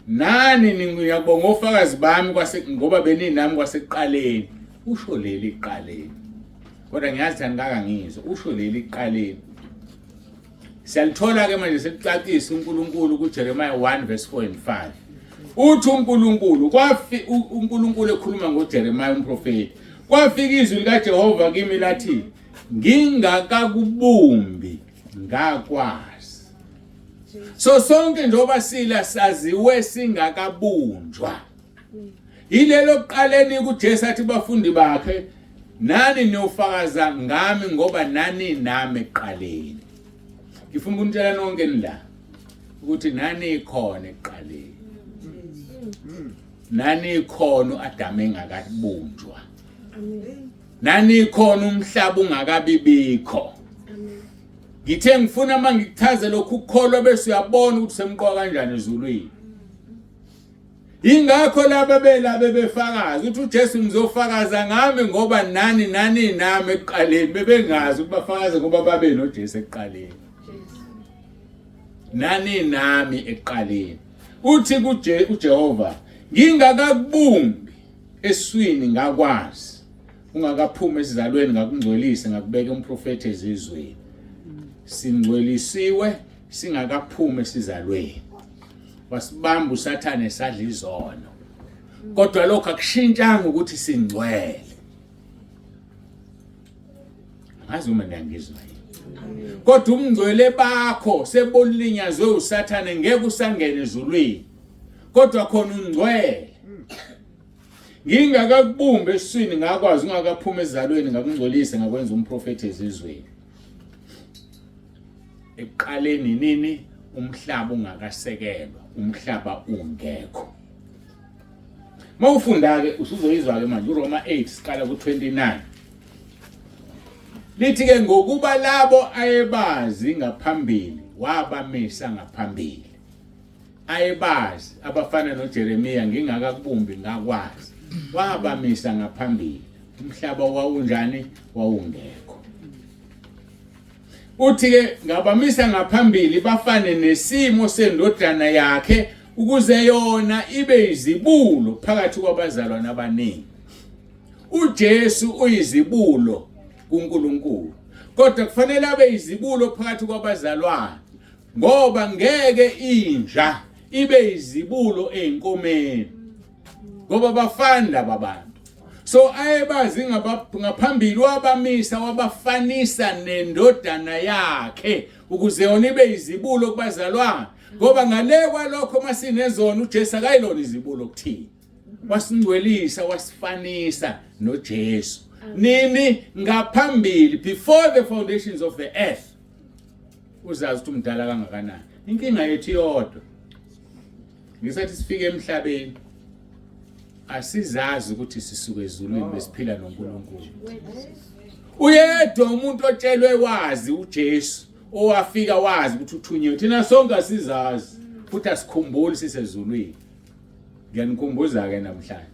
nani ningiyabonga ofakazi bami kwase ngoba beninami kwasekuqaleni, usho leli kuqaleni. Kodwa ngiyazi angikaka ngizwe, usho leli kuqaleni. Siyalithola ke manje sekucacisa uNkulunkulu kuJeremiah 1 verse 4 and 5. Uthi uNkulunkulu kwafi uNkulunkulu ekhuluma ngoJeremiah umprofeti. Kwafika izwi likaJehova kimi lathi ngingakakubumbi ngakwazi. So sonke njengoba sila saziwe singakabunjwa. Yilelo kuqaleni kuJesu athi bafundi bakhe nani niyofakaza ngami ngoba nani nami ekuqaleni. Ngifuna ukunitshela nonke nila ukuthi nani khona ekuqaleni. Nani khona uAdam engakabunjwa. Nani khona umhlaba ungakabibikho. Ngithe ngifuna mangikuchaze lokhu ukukholwa bese uyabona ukuthi semqoka kanjani ezulwini. Ingakho laba bela bebefakaza ukuthi uJesu ngizofakaza ngami ngoba nani nani nami ekuqaleni bebengazi ukuthi bafakaze ngoba babe noJesu ekuqaleni. Nani nami ekuqaleni. Uthi kuJe uJehova ngingakakubumbi eswini ngakwazi ungakaphumi esizalweni ngakungcwelisa ngakubeka umprofethi ezizweni. Singcwelisiwe singakaphumi esizalweni. Wasibamba uSathane sadla izono. Kodwa lokho akushintshanga ukuthi singcwele. Ngazi uma niyangizwa yini. Kodwa umngcwele bakho sebulinyazwe uSathane ngeke usangene ezulwini. Kodwa khona ungcwele. Ngingakakubumbi esiswini ngakwazi ungakaphuma ezalweni ngakungcolisa ngakwenza umprofethi ezizweni. Ekuqaleni nini umhlaba ungakasekelwa, umhlaba ungekho. Mawufunda ke usuzoyizwa ke manje uRoma 8 siqala ku29. Lithi ke ngokuba labo ayebazi ngaphambili wabamisa ngaphambili. Ayebazi abafana noJeremiya ngingakakubumbi ngakwazi. Wabamisa ngaphambili. Umhlaba wawunjani? Wawungekho. Uthi ke ngabamisa ngaphambili bafane nesimo sendodana yakhe ukuze yona ibe izibulo phakathi kwabazalwane abaningi. uJesu uyizibulo kuNkulunkulu. Kodwa kufanele abe izibulo phakathi kwabazalwane ngoba ngeke inja ibe izibulo ezinkomeni. Ngoba bafani laba bantu. So ayebazi ngaphambili wabamisa wabafanisa nendodana yakhe ukuze yona ibe izibulo kubazalwane ngoba ngale kwalokho masinezona uJesu akayilona izibulo kuthina wasingcwelisa wasifanisa noJesu nini ngaphambili before the foundations of the earth uzazi ukuthi umdala kangakanani inkinga yethu yodwa ngisathi sifike emhlabeni asizazi ukuthi sisuke ezulwini besiphila noNkulunkulu uyedwa umuntu otshelwe wazi uJesu owafika wazi ukuthi uthunyiwe thina sonke asizazi futhi asikhumbuli sisezulwini ngiyanikhumbuza ke namhlanje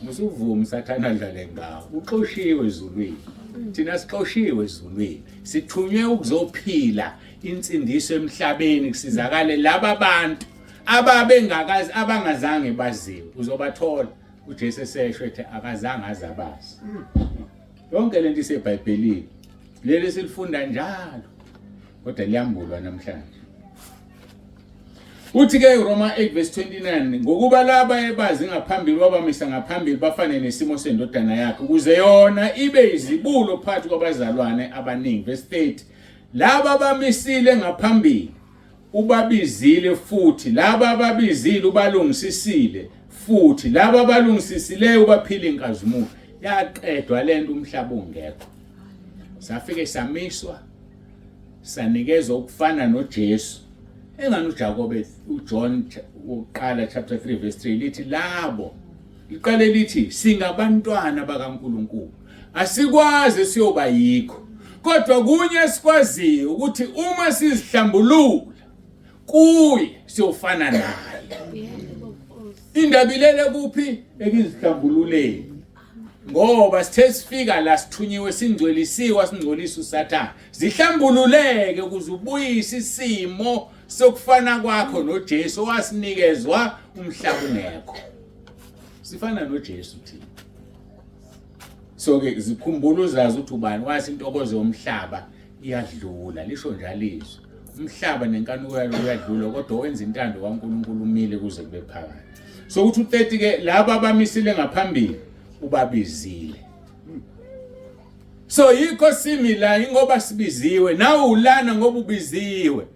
musuvuma usathana adlale ngawo uxoshiwe ezulwini thina sixoshiwe ezulwini sithunywe ukuzophila insindiso emhlabeni kusizakale laba bantu ababengakazi abangazange baziwe uzobathola uJesu esesho ethi akazange azabazi yonke lento iseBhayibhelini leli silifunda njalo kodwa liyambulwa namhlanje uthi ke Roma 8 verse 29 ngokuba laba ebazi ngaphambili wabamisa ngaphambili bafane nesimo sendodana yakhe ukuze yona ibe izibulo phakathi kwabazalwane abaningi verse 30 laba bamisile ngaphambili ubabizile futhi laba ababizile ubalungisisile futhi laba abalungisisileyo ubaphile inkazimulo yaqedwa lento umhlaba ungekho safike samiswa sanikezwa ukufana noJesu engani uJakobe uJohn uqala chapter 3 verse 3 lithi labo liqale lithi singabantwana bakaNkuluNkulu asikwazi siyoba yikho kodwa kunye esikwaziyo ukuthi uma sizihlambulula kuye siyofana naye indaba ilele kuphi ekuzihlambululeni ngoba sithe sifika la sithunyiwe singcwelisiwe singcolisa uSathane zihlambululeke ukuze ubuyise isimo sokufana kwakho noJesu owasinikezwa umhlaba ungekho sifana noJesu thina so ke zikhumbula uzazi ukuthi ubani wathi intokozo yomhlaba iyadlula lisho njalo izwi umhlaba nenkanuko yalo uyadlula kodwa wenza intando kaNkuluNkulu umile kuze kube phakade so ukuthi u30 ke laba abamisile ngaphambili ubabizile so yikho simi la ingoba sibiziwe nawe ulana ngoba ubiziwe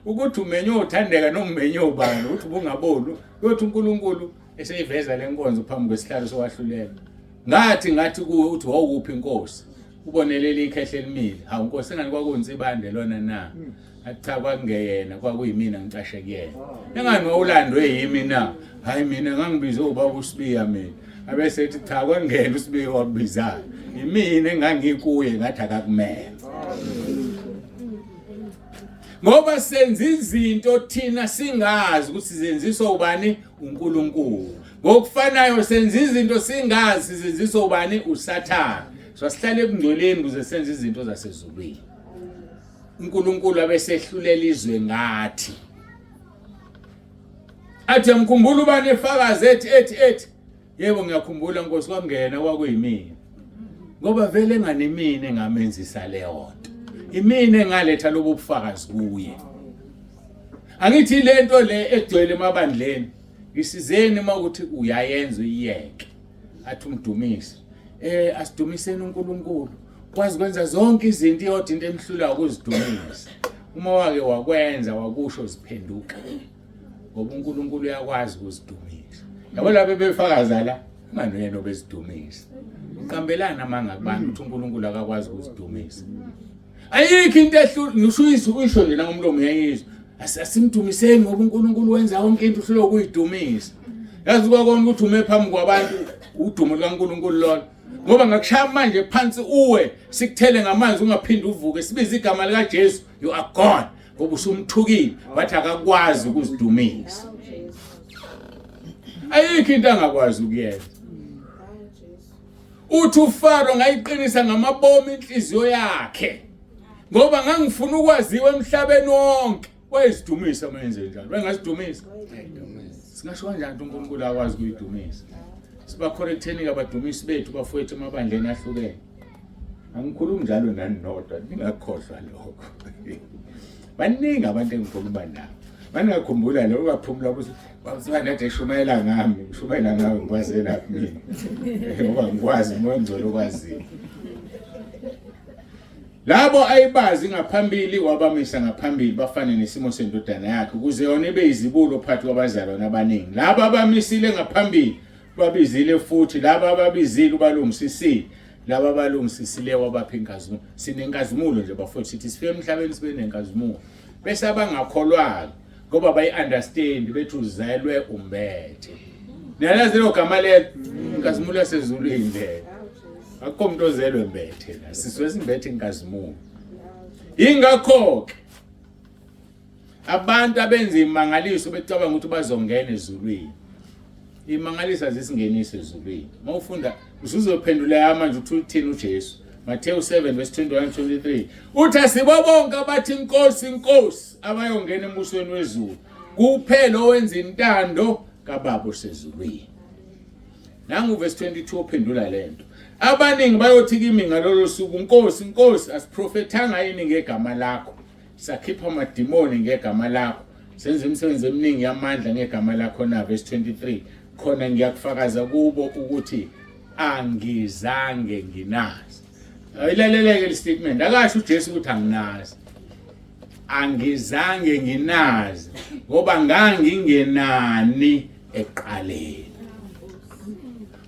ukuthi umenywe uthandeka noma umenywe ubani ukuthi ubungaboni kuyothi uNkulunkulu eseyiveza lenkonzo phambi kwesihlalo sokwahlulela ngathi ngathi kuwe uthi wawukuphi inkosi ubonelele ikhehle elimile hawu nkosi engani kwakunsibande lona na athi cha kwakungeyena kwakuyimina ngicashe kuyena engani wawulandwe yimi na hayi mina ngangibizwe ubaba uSibiya mina abese ethi cha kwangena uSibiya wakubizayo yimina engangikuye ngathi akakumele ngoba senza izinto thina singazi ukuthi sizenziswa ubani uNkulunkulu ngokufanayo senza izinto singazi sizenziswa ubani uSathane so asihlale ebungcweleni ukuze senze izinto zasezulwini uNkulunkulu abesehlulela izwe ngathi athi yamkhumbula ubani efakazi ethi ethi ethi yebo ngiyakhumbula nkosi kwangena kwakuyimina ngoba vele enganimina engamenzisa leyo nto Imina engaletha lobu bufakazi kuye. Angithi lento le egcwele emabandleni isizeni uma ukuthi uyayenza uyiyeke. Athi umdumise. Eh asidumiseni uNkulunkulu. Kwazi kwenza zonke izinto iyodwa into emhlula ukuzidumisa. Uma wake wakwenza wakusho ziphenduka. Ngoba uNkulunkulu uyakwazi ukuzidumisa. Yabo laba befakaza la ungani uyena obezidumisa. Uqambelana amanga kubantu ukuthi uNkulunkulu akakwazi ukuzidumisa. Ayikho into ehlula ngisho uyisho uyisho nje nangomlomo uyayizwa. Asimdumiseni ngoba uNkulunkulu wenza yonke into uhlulwa ukuyidumisa. Yazi kwakona ukuthi ume phambi kwabantu udumo lukaNkulunkulu lona. Ngoba ngakushaya manje phansi uwe sikuthele ngamanzi ungaphinde uvuke sibize igama likaJesu you are gone ngoba usumthukile wathi akakwazi ukuzidumisa. Ayikho into angakwazi ukuyenza. Uthi uFaro ngayiqinisa ngamabomu inhliziyo yakhe ngoba ngangifuna ukwaziwa emhlabeni wonke. Wayezidumisa uma enze njalo. Wayengazidumisa. Singasho kanjani ukuthi uNkulunkulu akwazi ukuyidumisa? Sibacorrecteni abadumisi bethu bafowethu emabandleni ahlukene. Angikhulumi njalo nani nodwa, ningakhohlwa lokho. Baningi abantu engikhuluma nabo. Baningakhumbula lo ungaphumula ukuthi babusibanda eshumayela ngami, ngishumayela ngawe ngikwazela mina. Ngoba ngikwazi umoya ongcwele okwaziyo. Labo ayibazi ngaphambili wabamisa ngaphambili bafane nesimo sendodana yakhe ukuze yona ibe izibulo phakathi kwabazalwane abaningi. Labo abamisile ngaphambili babizile futhi laba ababizile ubalungisisile laba abalungisisile wabapha inkazimulo. Sinenkazimulo nje bafowethu sithi sifike emhlabeni sibe nenkazimulo. Bese abangakholwayo ngoba bayi-understand bethi uzelwe umbethe. Niyalazi lelo gama lelo? Inkazimulo yasezulwini leyo. Akukho umuntu ozelwe mbethe la. Sisuke simbethe inkazimulo. Ingakho ke abantu abenza imangaliso becabanga ukuthi bazongena ezulwini. Imangaliso azisingenise ezulwini. Uma ufunda usuzophendula manje uthi uthini uJesu. Matthew 7 verse 21 23 uthi asibo bonke abathi inkosi inkosi abayongena embusweni wezulu kuphela owenza intando kaBaba osezulwini. Nangu verse 22 ophendula lento. Abaningi bayothi kimi ngalolo suku, Nkosi, Nkosi, asiprofethanga yini ngegama lakho? Sakhipha amadimoni ngegama lakho. Senza imisebenzi eminingi yamandla ngegama lakho na verse 23. Khona ngiyakufakaza kubo ukuthi angizange nginazi. Ayilaleleke le statement. Akasho uJesu ukuthi anginazi. Angizange nginazi ngoba ngangingenani ekuqaleni.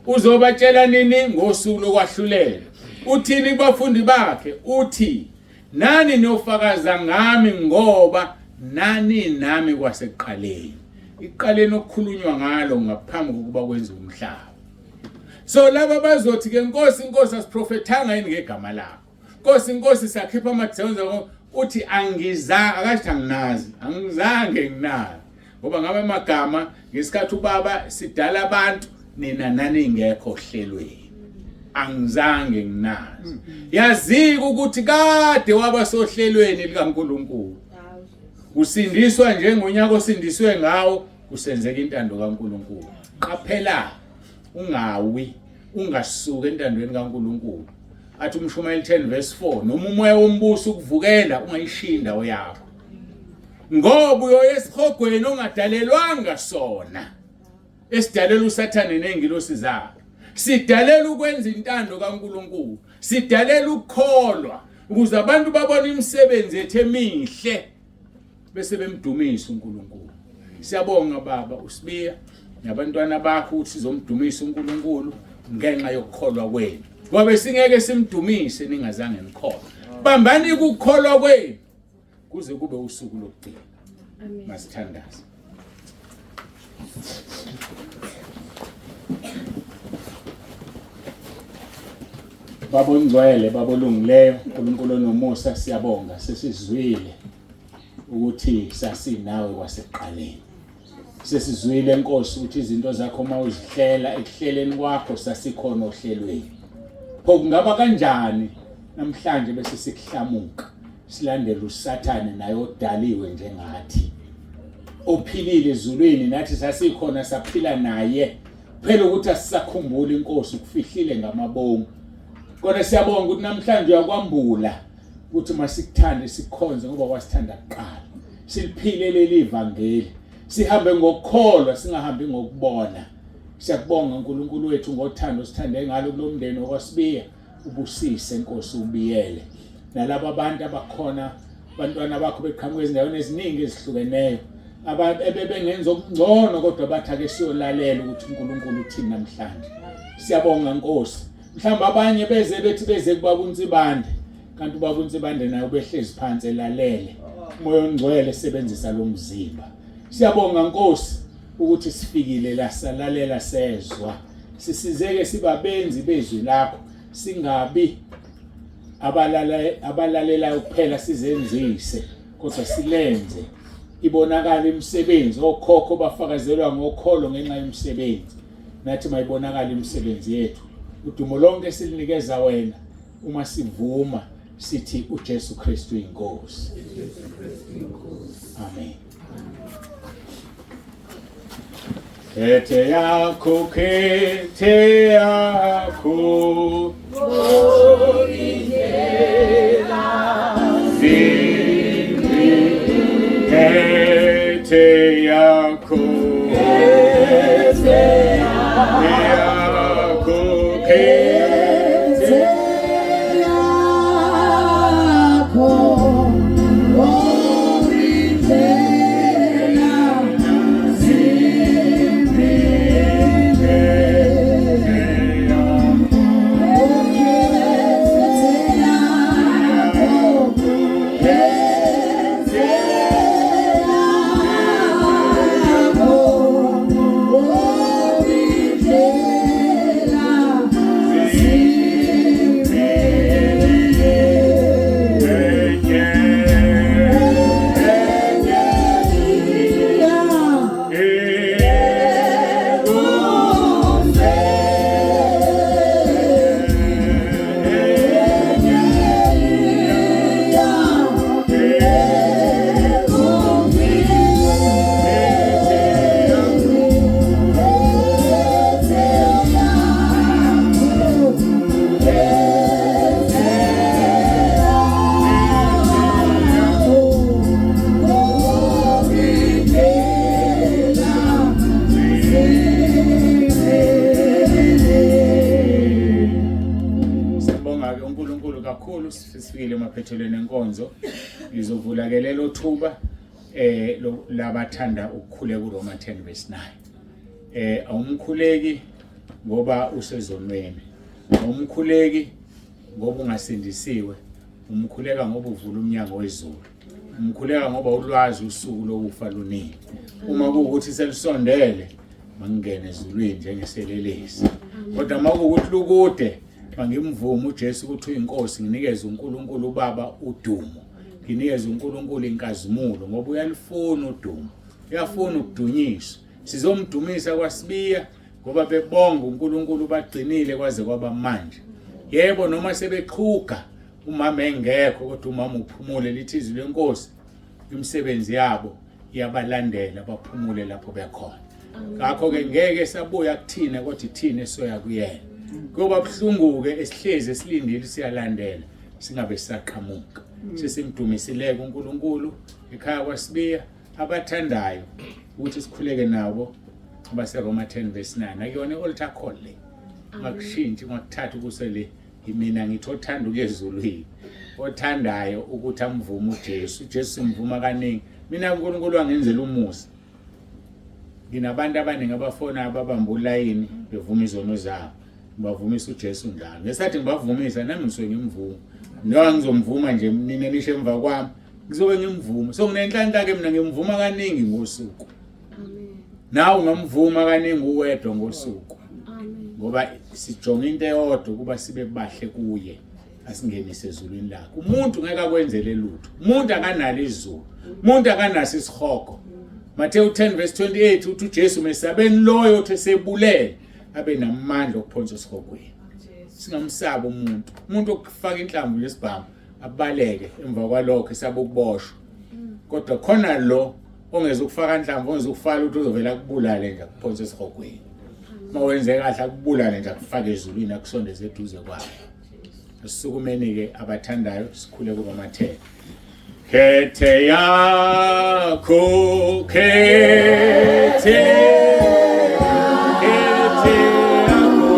Uzobatshela nini ngosuku lokwahlulela? Uthini kubafundi bakhe? Uthi nani niyofakaza ngami ngoba nani nami kwasekuqaleni. Iqaleni okukhulunywa ngalo ngaphambi kokuba kwenziwe umhlaba. So laba bazothi ke Nkosi Nkosi asiprofethanga yini ngegama lakho? Nkosi Nkosi sakhipha amademons uthi angiza akasho anginazi angizange nginazi ngoba ngabe amagama ngesikhathi ubaba sidala abantu nina naningekho ohlelweni angizange nginazi yazika ukuthi kade waba sohlelweni likaNkuluNkulu usindiswa njengonyaka osindiswe ngawo kusenzeka intando kaNkuluNkulu qaphela ungawi ungasuki entandweni kaNkuluNkulu athi umshumayeli 10 verse 4 noma umoya wombuso ukuvukela ungayishiyi indawo yakho ngoba uyoya esihogweni ongadalelwanga sona esidalela usathane nezingilosi zakhe sidalela ukwenza intando kaNkuluNkulu sidalela ukukholwa ukuze abantu babone imisebenzi yethu emihle bese bemdumisa uNkulunkulu. Siyabonga baba uSibiya nabantwana bakho ukuthi sizomdumisa uNkulunkulu ngenxa yokukholwa kwenu. Ngoba singeke simdumise ningazange nikholwe. Bambani ukukholwa kwenu kuze kube usuku lokugcina. Masithandaze. Baba ongcwele, Baba olungileyo, uNkulunkulu onomusa, siyabonga sesizwile ukuthi sasinawe kwasekuqaleni. Sesizwile Nkosi ukuthi izinto zakho uma uzihlela ekuhleleni kwakho sasikhona ohlelweni. Pho kungaba kanjani namhlanje bese sikuhlamuka silandela uSathane naye odaliwe njengathi ophilile ezulwini nathi sasikhona saphila naye phela ukuthi asisakhumbuli inkosi ukufihlile ngamabomu kodwa siyabonga ukuthi namhlanje uyakwambula. Ukuthi masikuthande sikhonze ngoba wasithanda kuqala. Siliphile leli ivangeli. Sihambe ngokukholwa singahambi ngokubona. Siyakubonga uNkulunkulu wethu ngothando osithande ngalo kulomndeni wakwaSibiya. Ubusise Nkosi ubiyele. Nalabo abantu abakhona abantwana bakho beqhamuka ezindaweni eziningi ezihlukeneyo ebebengenza okungcono kodwa bathi ake siyolalela ukuthi uNkulunkulu uthini namhlanje. Siyabonga Nkosi. Mhlawumbe abanye beze bethi beze kubaba uNsibande kanti ubaba uNsibande naye ubehlezi phansi elalele. Umoya ongcwele sebenzisa lo mzimba. Siyabonga Nkosi ukuthi sifikile la salalela sezwa. Sisizeke sibabenzi bezwi lakho singabi abalalelayo kuphela sizenzise kodwa silenze ibonakala imisebenzi okhokho bafakazelwa ngokholo ngenxa yomsebenzi nathi mayibonakala imisebenzi yethu udumo lonke silinikeza wena uma sivuma sithi uJesu Kristu inkosi. Amen. Khethe yakho, khethe yakho, khethe yakho, yakho, khethe yakho, indlela Siyabonga-ke uNkulunkulu kakhulu sifikile emaphethelweni enkonzo. Ngizovula ke lelo thuba eh labathanda ukukhuleka uRoma 10 verse 9. Awumkhuleki ngoba usezonweni. Awumkhuleki ngoba ungasindisiwe. Umkhuleka ngoba uvula umnyango wezulu. Umkhuleka ngoba ulwazi usuku lokufa lunini. Uma kuwukuthi selusondele mangingene ezulwini njengeselelesi. Kodwa uma kuwukuthi lukude mangimvume uJesu ukuthi uyinkosi nginikeze uNkulunkulu uBaba udumo. Nginikeze uNkulunkulu inkazimulo ngoba uyalifuna udumo. Uyafuna ukudunyiswa. Sizomdumisa kwaSibiya ngoba bebonga uNkulunkulu bagcinile kwaze kwaba manje. Yebo noma sebexhuga umama engekho kodwa umama uphumule lithi izwi lenkosi imisebenzi yabo iyabalandela baphumule lapho bekhona. Ngakho ke ngeke sabuya kuthina kodwa ithina esoya kuyena. Kuyoba buhlungu ke esihlezi esilindile siyalandela singabe sisaqhamuka. Sesimdumisileke uNkulunkulu ekhaya kwaSibiya abathandayo ukuthi sikhuleke nabo abaseRoma 10 verse 9 akuyona i-altar call le ungakushintshi ungakuthathi ukuse le mina ngithi othanda ukuya ezulwini othandayo ukuthi amvume uJesu uJesu simvuma kaningi mina uNkulunkulu wangenzela umusa nginabantu abaningi abafona ababamba ulayini bevuma izono zabo ngibavumisa uJesu njalo ngesikhathi ngibavumisa nami ngisuke ngimvuma noma ngizomvuma nje nina nisho emva kwami ngizobe ngimvuma so nginenhlanhla ke mina ngimvuma kaningi ngosuku. Nawe ungamvuma kaningi uwedwa ngosuku ngoba sijonga into eyodwa ukuba sibe bahle kuye asingenise ezulwini lakhe. Umuntu ngeke akwenzele lutho, umuntu akanalo izulu, umuntu akanaso isihogo. Mateyu 10 verse 28 uthi uJesu mesabeni loyo othi esebulele abe namandla okuphonsa esihogweni. Singamsaba umuntu, umuntu okufaka inhlamvu yesibhamu abaleke emva kwalokho esaba ukuboshwa. Kodwa khona lo ongeze ukufaka inhlamvu ongeze ukufaka lutho uzovela akubulale nje akuphonse esihogweni. Uma wenze kahle akubulale nje akufake ezulwini akusondeze eduze kwakhe. Sisukumeni-ke abathandayo sikhule kubamathele. Khethe yakho khethe khethe yakho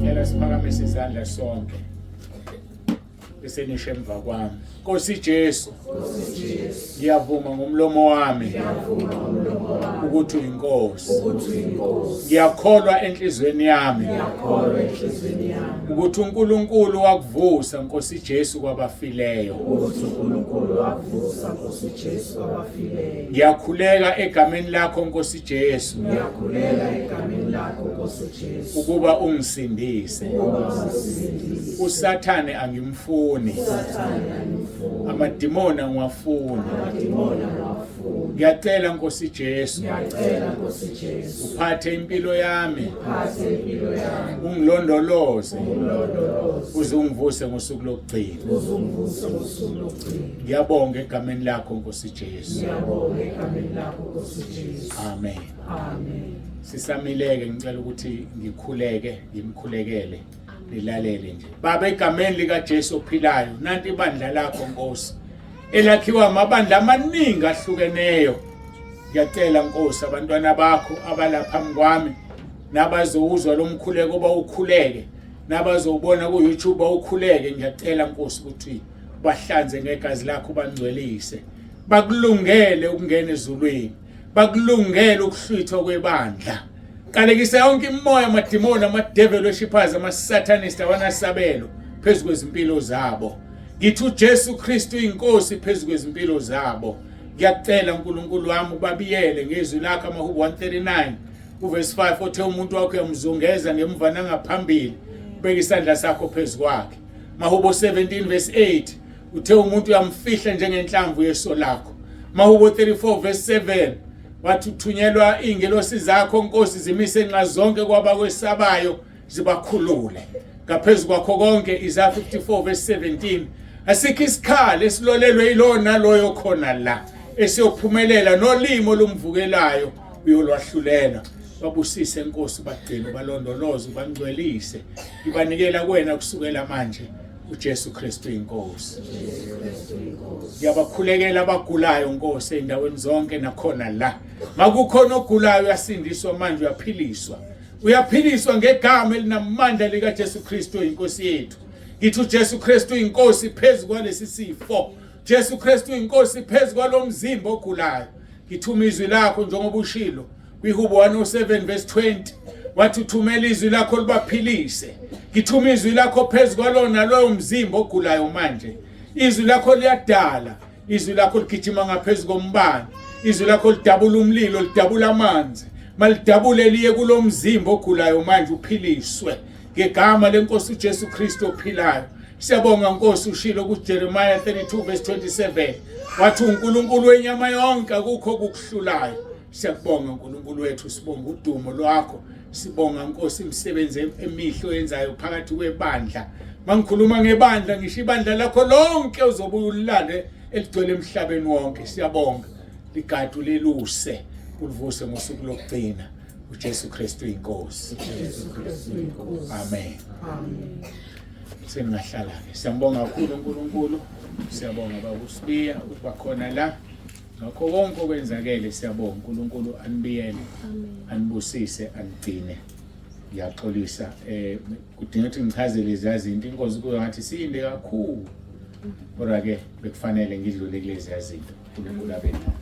Cela siphakamise izandla sonke. Bese nisho emva kwami. Nkosi Jesu. Ngiyavuma ngomlomo wami. Ukuthi uyinkosi. Ngiyakholwa enhlizweni yami. Ukuthi uNkulunkulu wakuvusa Nkosi Jesu kwabafileyo. Ukuthi uNkulunkulu wakuvusa Nkosi Jesu kwabafileyo. Ngiyakhuleka egameni lakho Nkosi Jesu. Ngiyakhuleka egameni lakho Nkosi Jesu. Ukuba ungisindise. Ukuba ungisindise. uSathane angimfuni. uSathane angimfuni. Amadimoni angiwafuni. Amadimoni angiwafuni. Ngiyacela Nkosi Jesu. Ngiyacela Nkosi Jesu. Uphathe impilo yami. Uphathe impilo yami. Ungilondoloze. Ungilondoloze. Uze ungivuse ngosuku lokugcina. Uze ungivuse ngosuku lokugcina. Ngiyabonga egameni lakho Nkosi Jesu. Ngiyabonga egameni lakho Nkosi Jesu. Amen. Amen. Sisamileke ngicela ukuthi ngikhuleke ngimkhulekele nilalele nje. Baba egameni lika Jesu ophilayo nanti ibandla lakho Nkosi elakhiwa amabandla amaningi ahlukeneyo. Ngiyacela Nkosi abantwana bakho abalapha kwami nabazowuzwa lo mkhuleko bawukhuleke nabazowubona ku YouTube bawukhuleke ngiyacela Nkosi ukuthi bahlanze ngegazi lakho bangcwelise bakulungele ukungena ezulwini bakulungele ukuhlwithwa kwebandla qalekisa yonke imimoya amadimoni ama-devil worshippers ama-satanist awanasabelo phezu kwezimpilo zabo ngithi uJesu Kristu inkosi phezu kwezimpilo zabo ngiyakucela uNkulunkulu wami ubabiyele ngezwi lakho amahubo 139 uverse 5 othe umuntu wakho uyamzungeza ngemva nangaphambili ubeka isandla sakho phezu kwakhe Mahubo 17 verse 8 uthe umuntu uyamfihla njengenhlamvu yeso lakho Mahubo 34 verse 7 wathi uthunyelwa ingelosi zakho Nkosi zimise nxa zonke kwabakwesabayo zibakhulule ngaphezu kwakho konke Isaiah 54 verse 17 asikho isikhali esilolelwe ilona loyo khona la esiyophumelela nolimo olumvukelayo uyolwahlulela babusise Nkosi bagcine balondoloze bangcwelise ibanikela kuwena kusukela manje uJesu Kristu inkosi ngiyabakhulekela abagulayo Nkosi endaweni zonke nakhona la makukhona ogulayo uyasindiswa manje uyaphiliswa uyaphiliswa ngegama elinamandla likaJesu Kristu inkosi yethu ngithi uJesu Kristu inkosi phezu kwalesi sifo Jesu Kristu inkosi phezu kwalomzimba ogulayo ngithuma izwi lakho njengoba ushilo kwihubo 107 verse 20 wathi uthumela izwi lakho libaphilise ngithuma izwi lakho phezu kwalona loyo mzimba ogulayo manje izwi lakho liyadala izwi lakho ligijima ngaphezu kombane izwi lakho lidabula umlilo lidabula amanzi malidabule liye kulomzimba ogulayo manje uphiliswe ngegama lenkosi uJesu Kristu ophilayo Siyabonga Nkosi ushilo kuJeremiah 32 verse 27 wathi uNkulunkulu wenyama yonke akukho okukuhlulayo. Siyakubonga uNkulunkulu wethu sibonga udumo lwakho sibonga Nkosi imisebenzi emihle oyenzayo phakathi kwebandla. Mangikhuluma ngebandla ngisho ibandla lakho lonke uzobuya ulilande eligcwele emhlabeni wonke. Siyabonga ligadu leluse ulivuse ngosuku lokugcina. uJesu Kristu inkosi. Jesu Kristu inkosi. Amen. Amen. Sengingahlala-ke. Siyambonga kakhulu uNkulunkulu. Siyabonga baba uSibiya ukuthi bakhona la. Ngakho konke okwenzakele siyabonga uNkulunkulu anibiyele, anibusise, anigcine. Ngiyaxolisa eh kudinga ukuthi ngichaze lezi zinto inkosi kuyo ngathi siyinde kakhulu. Kodwa ke bekufanele ngidlule kulezi zinto. uNkulunkulu abe nawe.